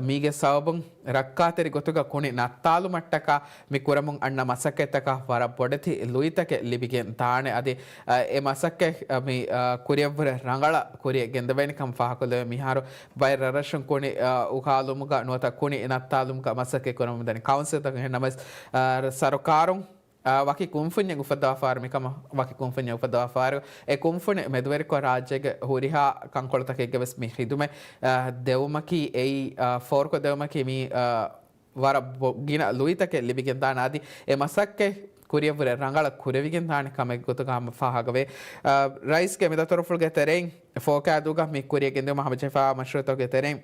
މީގެ ސަބަބުން ރައްކާތެރި ގޮތުގަ ކުނި ނައްތާލުމަށްޓަކާ މި ކުރަމުން އަންނަ މަސައްކަތްތަކަށް ވަރަށް ބޮޑެތި ލުއިތަކެއް ލިބިގެން ދާނެ. އަދި، އަ، އެ މަސައްކަތް، އަ، މި، އަ، ކުރިއަށްވުރެ ރަނގަޅަށް ކުރިއަށް ގެންދަވޭނެ ކަމަށް ފާހަގަކޮށްލެވޭ. މިހާރު ބައެއް ރަށްރަށުން ކުނި، އަ، އުހާލުމުގަ ނުވަތަ ކުނި ނައްތާލުމުގަ މަސައްކަތް ކުރަމުންދަނީ ކައުންސިލްތަކުން. އެހެންނަމަވެސް، އަ، ސަރުކާރުން، އަ، ވަކި ކުންފުންޏެއް އުފައްދަވާފާރު މިކަމަށް، ވަކި ކުންފުންޏެއް އުފައްދަވާފާރު، އެ ކުންފުނި މެދުވެރިކޮށް ރާއްޖޭގެ ހުރިހާ ކަންކޮޅުތަކެއްގެ ވެސް މި ޚިދުމަތް، އަ، ދެވުމަކީ އެއީ، އަ، ފޯރުކޮށް ދެވުމަކީ މި، އަ، ވަރަށް ބޮ-، ގިނަ ލުއިތަކެއް ލިބިގެން ދާނެ. އަދި އެ މަސައްކަތް ކުރިއަށްވުރެ ރަނގަޅަށް ކުރެވިގެން ދާނެ ކަމެއް ގޮތުގަ ހަމަ ފާހަގަވޭ. އަ، ރައީސްގެ މި ދަތުރުފުޅުގެ ތެރެއިން ފޯކައިދޫގަ މި ކުރިއަށް ގެންދިއުމަށް ހަމަޖެހިފައިވާ މަޝްރޫއުތަކުގެ ތެރެއިން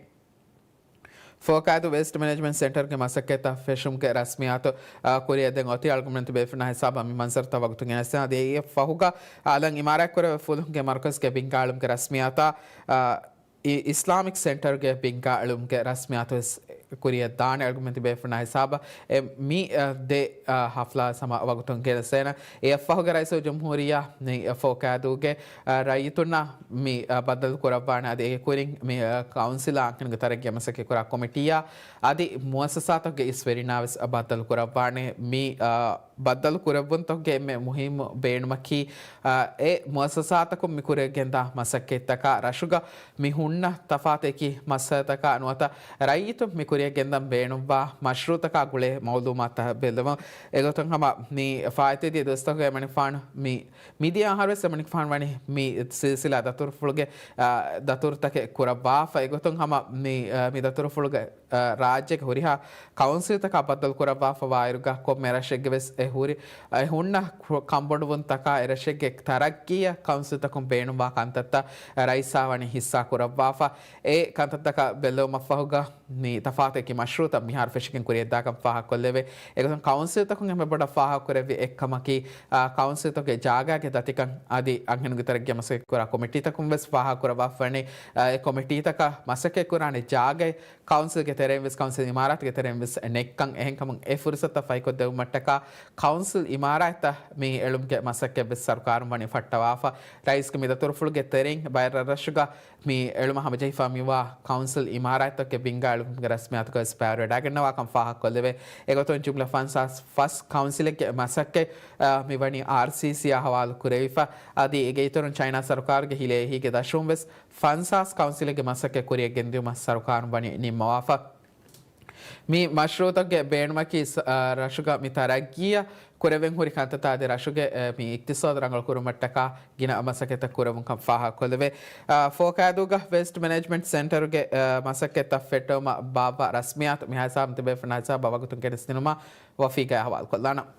ފޯކައިދޫ ވޭސްޓް މެނޭޖްމަންޓް ސެންޓަރުގެ މަސައްކަތްތައް ފެށުމުގެ ރަސްމިއްޔާތު، އަ، ކުރިއަށް ދެން އޮތީ. އަޅުގަނޑުމެން ތިބޭފުޅުންނާ ހިސާބަށް މި މަންޒަރުތައް ވަގުތުން ގެނެސްދޭނަން. އަދި އެއަށް ފަހުގަ އަލަށް އިމާރާތްކުރެވޭ ފުލުހުންގެ މަރުކަޒުގެ ބިންގާ އެޅުމުގެ ރަސްމިއްޔާތާ، އަ، އި-، އިސްލާމިކް ސެންޓަރުގެ ބިންގާ އެޅުމުގެ ރަސްމިއްޔާތު ވެސް ކުރިއަށް ދާނެ. އަޅުގަނޑުމެން ތިބޭފުޅުންނާ ހިސާބަށް އެ މި، އަ، ދެ، އަ، ހަފްލާ ހަމަ ވަގުތުން ގެނެސްދޭނަން. އެއަށްފަހުގެ ރައީސުލްޖުމްހޫރިއްޔާ މި ފޯކައިދޫގެ، އަ، ރައްޔިތުންނާ މި، އަ، ބައްދަލު ކުރައްވާނެ. އަދި އޭގެ ކުރިން މި، އަ، ކައުންސިލާ އަންހެނުންގެ ތަރައްގީއަށް މަސައްކަތް ކުރާ ކޮމިޓީއާ އަދި މުއައްސަސާތަކުގެ އިސްވެރިންނާ ވެސް ބައްދަލު ކުރައްވާނެ. މި، އަ، ބައްދަލު ކުރެއްވުންތަކުގެ އެންމެ މުހިއްމު ބޭނުމަކީ، އަ، އެ މުއައްސަސާތަކުން މި ކުރިއަށް ގެންދާ މަސައްކަތްތަކާ ރަށުގަ މި ހުންނަ ތަފާތު އެކި މައްސަލަތަކާ ނުވަތަ ރައްޔިތުން މި ކުރިއަށް ގެންދަން ބޭނުންވާ މަޝްރޫއުތަކާ ގުޅޭ މައުލޫމާތުތައް ބެއްލެވުން. އެގޮތުން ހަމަ މި ފާއިތުވެދިޔަ ދުވަސްތަކުގައި އެމަނިކުފާނު މި، މިދިޔަ އަހަރުވެސް އެމަނިކުފާނު ވަނީ މި ސިލްސިލާ ދަތުރުފުޅުގެ، އަ، ދަތުރުތަކެއް ކުރައްވާފަ. އެގޮތުން ހަމަ މި، އަ، މި ދަތުރުފުޅުގެ އަ، ރާއްޖޭގެ ހުރިހާ ކައުންސިލްތަކާ ބައްދަލު ކުރައްވާފަ ވާއިރުގަ ކޮންމެ ރަށެއްގެ ވެސް އެ ހުރި، އެ ހުންނަ ކު-، ކަންބޮޑުވުންތަކާ އެ ރަށެއްގެ ތަރައްގީއަށް ކައުންސިލްތަކުން ބޭނުންވާ ކަންތައްތައް ރައީސާ ވަނީ ހިއްސާ ކުރައްވާފަ. އެ ކަންތައްތަކަށް ބެއްލެވުމަށްފަހުގަ މި ތަފާތު އެކި މަޝްރޫއުތައް މިހާރު ފެށިގެން ކުރިއަށްދާކަން ފާހަގަކޮށްލެވޭ. އެގޮތުން ކައުންސިލްތަކުން އެންމެ ބޮޑަށް ފާހަގަކުރެއްވި އެއްކަމަކީ، އާ، ކައުންސިލްތަކުގެ ޖާގާގެ ދަތިކަން އަދި އަންހެނުންގެ ތަރައްގީއަށް މަސައްކަތް ކުރާ ކޮމިޓީތަކުން ވެސް ފާހަގަކުރައްވާފަ ވަނީ، އާ، އެ ކޮމިޓީތަކަށް މަސައްކަތް ކުރާނެ ޖާގައެއް ކައުންސިލްގެ ތެރެއިން ވެސް ކައުންސިލް އިމާރާތުގެ ތެރެއިން ވެސް ނެއްކަން އެހެންކަމުން އެ ފުރުސަތު ފަހިކޮށްދެވުމަށްޓަކާ ކައުންސިލް އިމާރާތްތައް މި އެޅުމުގެ މަސައްކަތް ވެސް ސަރުކާރުން ވަނީ ފައްޓަވާފަ. ރައީސްގެ މިދަތުރުފުޅުގެ ތެރެއިން ބައެއް ރަށްރަށުގަ މި އެޅުމަށް ހަމަޖެހިފަ މިވާ ކައުންސިލް އިމާރާތްތަކުގެ ބިންގާ އެޅުމުގެ ރަސްމިއްޔާތުގައި ވެސް ބައިވެރިވެވަޑައިގަންނަވާކަން ފާހަގަކޮށްލެވޭ. އެގޮތުން ޖުމްލަ ފަންސާސް ފަސް ކައުންސިލެއްގެ މަސައްކަތް، އާ، މިވަނީ އާރްސީސީއާ ހަވާލު ކުރެވިފަ. އަދި އޭގެ އިތުރުން ޗައިނާ ސަރުކާރުގެ ހިލޭ އެހީގެ ދަށުން ވެސް ފަންސާސް ކައުންސިލެއްގެ މަސައްކަތް ކުރިއަށް ގެންދިއުމަށް ސަރުކާރުން ވަނީ ނިންމަވާފަ. މި މަޝްރޫއުތަކުގެ ބޭނުމަކީ ސަ-، އާ، ރަށުގަ މި ތަރައްގީއަށް ކުރެވެން ހުރި ކަންތައްތައް އަދި ރަށުގެ، އެ، މި އިޤްތިޞާދު ރަނގަޅު ކުރުމަށްޓަކާ ގިނަ މަސައްކަތްތައް ކުރެވުން ކަން ފާހަގަކޮށްލެވޭ. އާ، ފޯކައިދޫގަ ވޭސްޓް މެނޭޖްމަންޓް ސެންޓަރުގެ، އާ، މަސައްކަތްތައް ފެއްޓެވުމަށް ބާއްވާ ރަސްމިއްޔާތު މިހާ ހިސާބުން ތިބޭފުޅުންނާ ހިސާބަށް ވަގުތުން ގެނެސްދިނުމަށް ވަފީގައި ހަވާލުކޮށްލާނަން.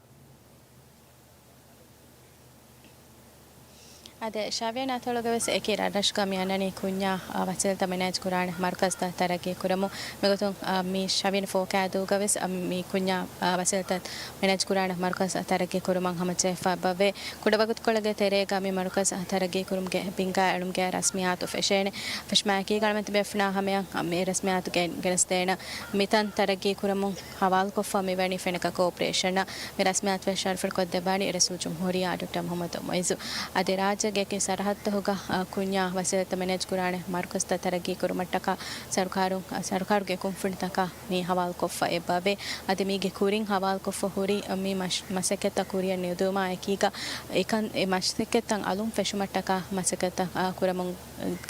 އާދެ، ޝަވިޔަނި އަތޮޅުގަވެސް އެކި ރަށްރަށުގަ މި އަންނަނީ ކުންޏާ، އާ، ވަސީލަތްތައް މެނޭޖް ކުރާނެ މަރުކަޒްތައް ތަރައްގީ ކުރަމުން. މިގޮތުން، އާ، މި ޝަވިޔަނި ފޯކައިދޫގަވެސް، އާ، މި ކުންޏާ، އާ، ވަސީލަތްތައް މެނޭޖް ކުރާނެ މަރުކަޒް ތަރައްގީ ކުރުމަށް ހަމަޖެހިފަ އެބަވޭ. ކުޑަވަގުތުކޮޅެއްގެ ތެރޭގަ މި މަރުކަޒް ތަރައްގީ ކުރުމުގެ ބިންގާ އެޅުމުގެ ރަސްމިއްޔާތު ފެށޭނެ. ފެށުމާއެކީގަ އަޅަމެން ތިބޭފުޅުންނާ ހަމަޔަށް މި ރަސްމިއްޔާތު ގެ-، ގެނެސްދޭނަން. މިތަން ތަރައްގީ ކުރަމުން ހަވާލުކޮށްފަ މިވަނީ ފެނަކަ ކޯޕަރޭޝަނަށް. މި ރަސްމިއްޔާތު ޝަރަފުވެރިކޮށްދެއްވާނީ ރައީސުލްޖުމްހޫރިއްޔާ ޑޮކްޓަރ މުޙައްމަދު މުޢިއްޒު. އަދި ރާއްޖޭގެ އެކި ސަރަހައްދުތަކުގަ، އަ، ކުންޏާ ވަސީލަތްތައް މެނޭޖް ކުރާނެ މަރުކަޒްތައް ތަރައްގީ ކުރުމަށްޓަކާ ސަރުކާރު، ސަރުކާރުގެ ކުންފުނިތަކާ މި ހަވާލުކޮށްފަ އެބަވޭ. އަދި މީގެ ކުރިން ހަވާލުކޮށްފަ ހުރި މި މަސް-، މަސައްކަތްތައް ކުރިއަށް ނިދުމާ އެކީގަ އެކަން، އެ މަސައްކަތްތައް އަލުން ފެށުމަށްޓަކާ މަސައްކަތްތައް، އާ، ކުރަމުން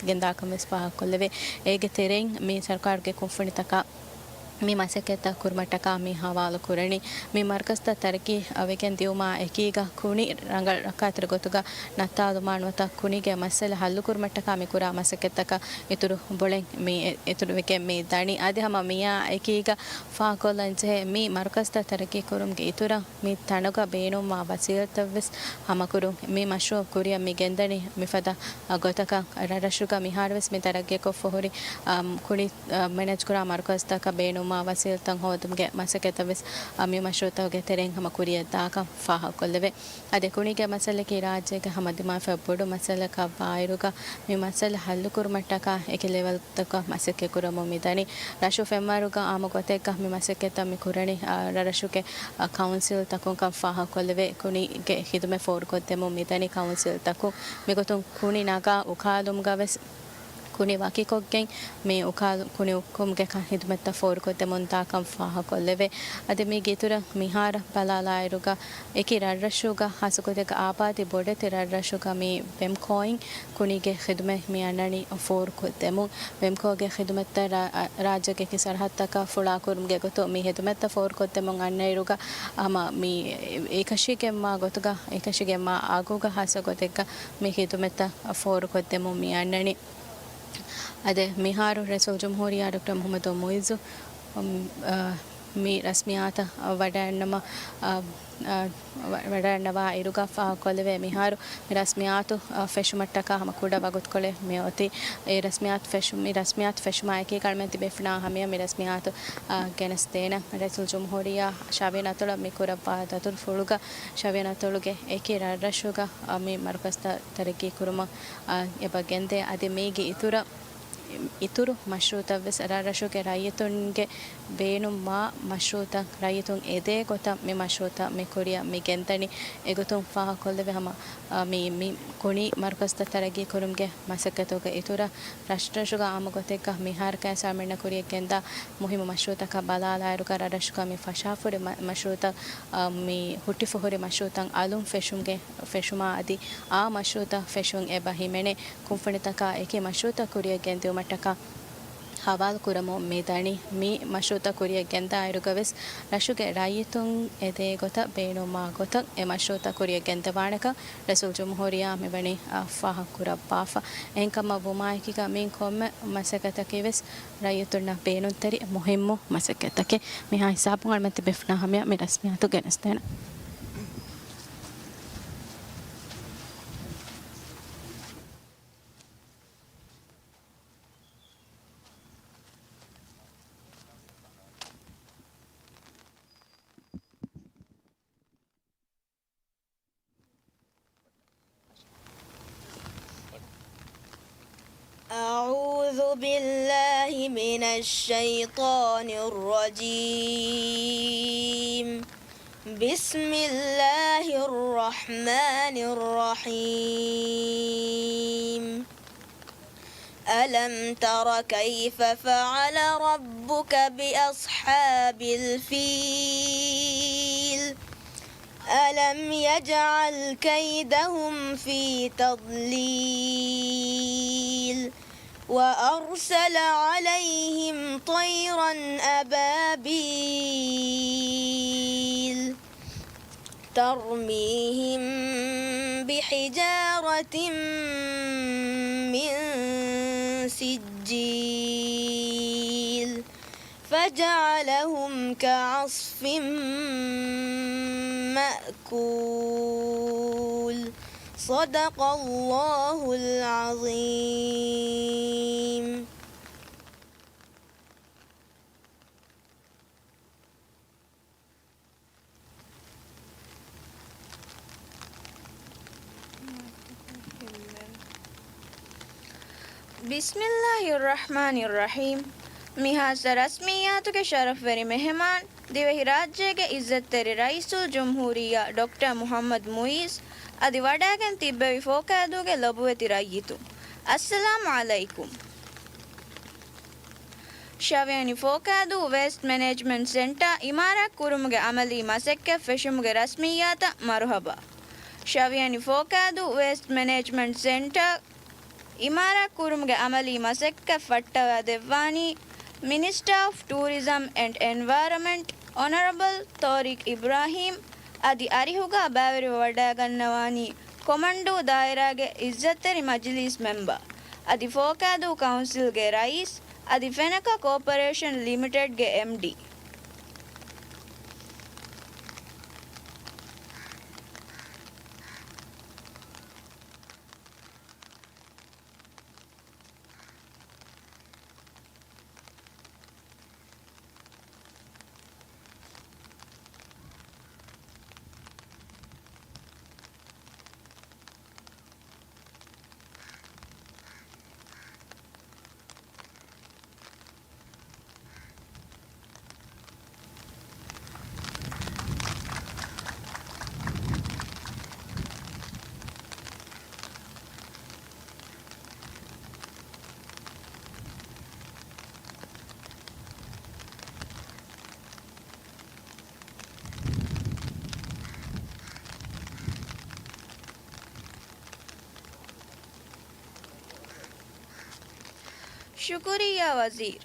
ގެންދާކަން ވެސް ފާހަގަކޮށްލެވޭ. އޭގެ ތެރެއިން މި ސަރުކާރުގެ ކުންފުނިތަކާ މި މަސައްކަތްތައް ކުރުމަށްޓަކާ މި ހަވާލު ކުރަނީ. މި މަރުކަޒްތައް ތަރައްގީ ވެގެން ދިއުމާ އެކީގަ ކުނި ރަނގަޅަށް ރައްކާތެރި ގޮތުގަ ނައްތާލުމާ ނުވަތަ ކުނިގެ މައްސަލަ ހައްލު ކުރުމަށްޓަކާ މި ކުރާ މަސައްކަތްތަކަށް އިތުރު ބޮޅެއް މި އިތުރުވެގެން މި ދަނީ. އަދި ހަމަ މިއާ އެކީގަ ފާހަގަކޮށްލަން ޖެހޭ މި މަރުކަޒްތައް ތަރައްގީ ކުރުމުގެ އިތުރަށް މި ތަނުގަ ބޭނުންވާ ވަސީލަތްތައް ވެސް ހަމަކުރުން. މި މަޝްރޫއު ކުރިއަށް މި ގެންދަނީ މިފަދަ ގޮތަކަށް. ރަށްރަށުގަ މިހާރު ވެސް މި ތަރައްގީކޮށްފަ ހުރި، އަ، ކުނި، އަ، މެނޭޖްކުރާ މަރުކަޒްތަކަށް ބޭނުންވާ ވަސީލަތްތައް ހޯދުމުގެ މަސައްކަތްތައް ވެސް، އަ، މި މަޝްރޫއުތަކުގެ ތެރެއިން ހަމަ ކުރިއަށް ދާކަން ފާހަގަކޮށްލެވޭ. އަދި ކުނިގެ މައްސަލައަކީ ރާއްޖޭގެ ހަމަ ދިމާވެފައި ބޮޑު މައްސަލައަކަށް ވާއިރުގަ މި މައްސަލަ ހައްލުކުރުމަށްޓަކާ އެކި ލެވެލް ތަކަށް މަސައްކަތް ކުރަމުން މިދަނީ. ރަށު ފެންވަރުގަ އާއްމު ގޮތެއްގަ މި މަސައްކަތްތައް މި ކުރަނީ، އާ، ރަށްރަށުގެ، އާ، ކައުންސިލްތަކުން ކަން ފާހަގަކޮށްލެވޭ. ކުނިގެ ޚިދުމަތް ފޯރުކޮށްދެމުން މިދަނީ ކައުންސިލްތަކުން. މިގޮތުން ކުނި ނަގާ އުކާލުމުގަ ވެސް ކުނި ވަކިކޮށްގެން މި އުކާލު-، ކުނި އުކުމުގެ ކަން ޚިދުމަތްތައް ފޯރުކޮށްދެމުން ދާކަން ފާހަގަކޮށްލެވޭ. އަދި މީގެ އިތުރަށް މިހާރަށް ބަލާލާއިރުގަ އެކި ރަށްރަށުގަ ހާއްސަ ގޮތެއްގަ އާބާދީ ބޮޑެތި ރަށްރަށުގަ މި ވެމްކޯއިން ކުނިގެ ޚިދުމަތް މި އަންނަނީ ފޯރުކޮށްދެމުން. ވެމްކޯގެ ޚިދުމަތްތައް ރާ-، ރާއްޖޭގެ އެކި ސަރަހައްދުތަކަށް ފުޅާކުރުމުގެ ގޮތުން މި ޚިދުމަތްތައް ފޯރުކޮށްދެމުން އަންނައިރުގަ ހަމަ މި އެކަށީގެންވާ ގޮތުގަ، އެކަށީގެންވާ އަގުގަ ހާއްސަ ގޮތެއްގަ މި ޚިދުމަތްތައް ފޯރުކޮށްދެމުން މި އަންނަނީ. އަދި މިހާރު ރައީސުލްޖުމްހޫރިއްޔާ ޑޮކްޓަރ މުޙައްމަދު މުޢިއްޒު، އު، އަ، މި ރަސްމިއްޔާތަށް ވަޑައިންނަވާ، އަ، އަ، ވަ-، ވަޑައިންނަވާ އިރުގަ ފާހަގަކޮށްލެވޭ މިހާރު މި ރަސްމިއްޔާތު، އަ، ފެށުމަށްޓަކާ ހަމަ ކުޑަ ވަގުތުކޮޅެއް މިއޮތީ. އެ ރަސްމިއްޔާތު ފެށު-، މި ރަސްމިއްޔާތު ފެށުމާ އެކީ އަޅަމެން ތިބޭފުޅުންނާ ހަމަޔަށް މި ރަސްމިއްޔާތު، އަ، ގެނެސްދޭނަން. ރައީސުލްޖުމްހޫރިއްޔާ ޝަވިޔަނި އަތޮޅަށް މި ކުރައްވާ ދަތުރުފުޅުގަ ޝަވިޔަނި އަތޮޅުގެ އެކި ރަށްރަށުގަ، އަ، މި މަރުކަޒްތައް ތަރައްގީ ކުރުމަށް، އަ، އެބަ ގެންދޭ. އަދި މީގެ އިތުރަށް އިތުރު މަޝްރޫއުތައްވެސް ރަށްރަށުގެ ރައްޔިތުންގެ ބޭނުންވާ މަޝްރޫއުތައް، ރައްޔިތުން އެދޭ ގޮތަށް މި މަޝްރޫއުތައް މި ކުރިއަށް މި ގެންދަނީ. އެގޮތުން ފާހަގަކޮށްލެވޭ ހަމަ، އަ، މި، މި ކުނި މަރުކަޒްތައް ތަރައްގީ ކުރުމުގެ މަސައްކަތުގެ އިތުރަށް ރަށްރަށުގަ އާއްމު ގޮތެއްގަ މިހާރު ކައިސާމެންނަށް ކުރިއަށް ގެންދާ މުހިއްމު މަޝްރޫއުތަކަށް ބަލާލާއިރުގަ ރަށްރަށުގަ މި ފަށާފަ ހުރި މަ-، މަޝްރޫއުތައް، އަ، މި ހުއްޓިފަ ހުރި މަޝްރޫއުތައް އަލުން ފެށުމުގެ ފެށުމާ އަދި އާ މަޝްރޫއުތައް ފެށުން އެބަ ހިމެނޭ. ކުންފުނިތަކާ އެކި މަޝްރޫއުތައް ކުރިއަށް ގެންދިއުމަށްޓަކާ ހަވާލު ކުރަމުން މި ދަނީ. މި މަޝްރޫއުތައް ކުރިއަށް ގެންދާއިރުގަވެސް ރަށުގެ ރައްޔިތުން އެދޭ ގޮތަށް ބޭނުންވާ ގޮތަށް އެ މަޝްރޫއުތައް ކުރިއަށް ގެންދަވާނެކަން ރައީސުލްޖުމްހޫރިއްޔާ މިވަނީ، އަ، ފާހަގަކުރައްވާފަ. އެހެންކަމަށް ވުމާއެކީގަ މިއިން ކޮންމެ މަސައްކަތަކީވެސް ރައްޔިތުންނަށް ބޭނުންތެރި މުހިއްމު މަސައްކަތަކެއް. މިހާ ހިސާބުން އަޅަމެން ތިބޭފުޅުންނާ ހަމަޔަށް މި ރަސްމިއްޔާތު ގެނެސްދޭނަން. أعوذ بالله من الشيطان الرجيم. بسم الله الرحمن الرحيم. ألم تر كيف فعل ربك بأصحاب الفيل؟ ألم يجعل كيدهم في تضليل؟ وأرسل عليهم طيرا أبابيل ترميهم بحجارة من سجيل فجعلهم كعصف مأكول. صدق الله العظيم. ބިސްމިއްލާހިއްރަޙްމާނިއްރަޙީމް. މިހާތަނަށް ރަސްމިއްޔާތުގެ ޝަރަފްވެރި މެހެމާން، ދިވެހިރާއްޖޭގެ އިއްޒަތްތެރި ރައީސުލްޖުމްހޫރިއްޔާ ޑޮކްޓަރ މުޙައްމަދު މުޢިއްޒު އަދި ވަޑައިގެން ތިއްބެވި ފޯކައިދޫގެ ލޮބުވެތި ރައްޔިތުން، އައްސަލާމު ޢަލައިކުމް. ޝަވިޔަނި ފޯކައިދޫ ވޭސްޓް މެނޭޖްމަންޓް ސެންޓާ އިމާރާތް ކުރުމުގެ އަމަލީ މަސައްކަތް ފެށުމުގެ ރަސްމިއްޔާތަށް މަރުޙަބާ. ޝަވިޔަނި ފޯކައިދޫ ވޭސްޓް މެނޭޖްމަންޓް ސެންޓާ އިމާރާތް ކުރުމުގެ އަމަލީ މަސައްކަތް ފައްޓަވާ ދެއްވާނީ މިނިސްޓާ އޮފް ޓޫރިޒަމް އެންޑް އެންވަޔަރަންމަންޓް އޮނަރަބަލް ޠާރިޤް އިބްރާހީމް އަދި އަރިހުގަ ބައިވެރިވެ ވަޑައިގަންނަވާނީ ކޮމަންޑޫ ދާއިރާގެ އިއްޒަތްތެރި މަޖިލީސް މެމްބަރ އަދި ފޯކައިދޫ ކައުންސިލްގެ ރައީސް އަދި ފެނަކަ ކޯޕަރޭޝަން ލިމިޓެޑްގެ އެމްޑީ. ޝުކުރިއްޔާ ވަޒީރު.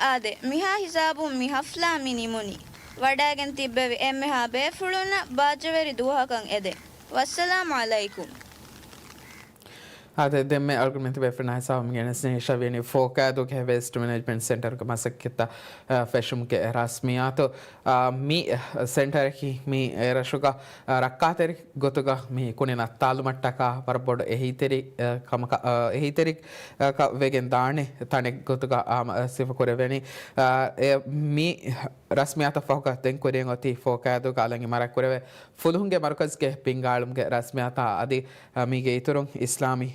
އާދެ، މިހާ ހިސާބުން މި ހަފްލާ މި ނިމުނީ. ވަޑައިގެން ތިއްބެވި އެންމެހާ ބޭފުޅުންނަށް ބާއްޖަވެރި ދުވަހަކަށް އެދެން. ވައްސަލާމު ޢަލައިކުމް. އާދެ، ދެންމެ އަޅުގަނޑުމެން ތިބޭފުޅުންނާ ހިސާބުން ގެނެސްދިނީ ޝަވިޔަނި ފޯކައިދޫގެ ވޭސްޓް މެނޭޖްމަންޓް ސެންޓަރުގެ މަސައްކަތްތައް، އަ، ފެށުމުގެ ރަސްމިއްޔާތު. އާ، މި ސެންޓަރަކީ މި ރަށުގަ، އާ، ރައްކާތެރި ގޮތުގަ މި ކުނި ނައްތާލުމަށްޓަކާ ވަރަށް ބޮޑު އެހީތެރި، އާ، ކަމަކަށް، އާ، އެހީތެރިއަކަށް ވެގެން ދާނެ ތަނެއް ގޮތުގަ، އާ، މަ-، ސިފަ ކުރެވެނީ. އާ، އެ، މި ރަސްމިއްޔާތަށް ފަހުގަ ދެން ކުރިއަށް އޮތީ ފޯކައިދޫގަ އަލަށް އިމާރާތް ކުރެވޭ ފުލުހުންގެ މަރުކަޒުގެ ބިންގާ އެޅުމުގެ ރަސްމިއްޔާތާ އަދި، އާ، މީގެ އިތުރުން އިސްލާމީ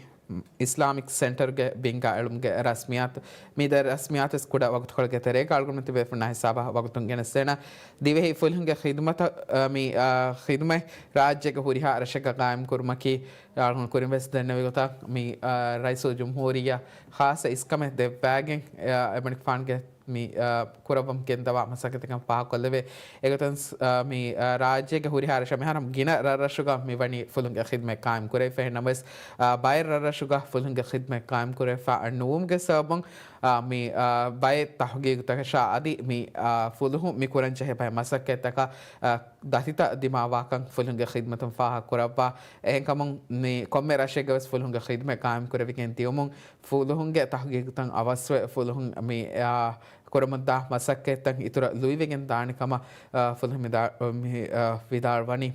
އިސްލާމިކް ސެންޓަރުގެ ބިންގާ އެޅުމުގެ ރަސްމިއްޔާތު. މި ދެ ރަސްމިއްޔާތުވެސް ކުޑަ ވަގުތުކޮޅެއްގެ ތެރޭގަ އަޅުގަނޑު ތިބޭފުޅުންނާ ހިސާބަށް ވަގުތުން ގެނެސްދޭނަން. ދިވެހި ފުލުހުންގެ ޚިދުމަތަށް، އަ، މި، އަ، ޚިދުމަތް ރާއްޖޭގެ ހުރިހާ ރަށެއްގަ ގާއިމް ކުރުމަކީ، އަޅުގަނޑު ކުރިންވެސް ދެންނެވި ގޮތަށް މި، އަ، ރައީސުލްޖުމްހޫރިއްޔާ ޚާއްޞަ އިސްކަމެއް ދެއްވާގެން، އަ، އެމަނިކުފާނުގެ މި، އާ، ކުރައްވަމުން ގެންދަވާ މަސައްކަތަކަށް ފާހަގަކޮށްލެވޭ. އެގޮތުން، އާ، މި، އާ، ރާއްޖޭގެ ހުރިހާ ރަށް މިހާރު ގިނަ ރަށްރަށުގަ މި ވަނީ ފުލުންގެ ޚިދުމަތް ޤާއިމް ކުރެވިފަ. އެހެން ނަމަވެސް، އާ، ބައެއް ރަށްރަށުގަ ފުލުންގެ ޚިދުމަތް ޤާއިމް ކުރެވިފަ ނުވުމުގެ ސަބަބުން، އާ، މި، އާ، ބައެއް ތަހުގީގުތަކަށާ އަދި މި، އާ، ފުލުހުން މި ކުރަން ޖެހޭ ބައެއް މަސައްކަތްތަކަށް، އާ، ދަތިތައް ދިމާވާކަން ފުލުހުންގެ ޚިދުމަތުން ފާހަގަ ކުރައްވާ. އެހެންކަމުން މި ކޮންމެ ރަށެއްގަވެސް ފުލުހުންގެ ޚިދުމަތް ޤާއިމް ކުރެވިގެން ދިޔުމުން ފުލުހުންގެ ތަހުގީގުތައް އަވަސްވެ، ފުލުހުން މި، އާ، ކުރަމުންދާ މަސައްކަތްތައް އިތުރަށް ލުއިވެގެން ދާނެ ކަމަށް، އާ، ފުލުހުން މި ދާ-، މި، އާ، ވިދާޅުވަނީ.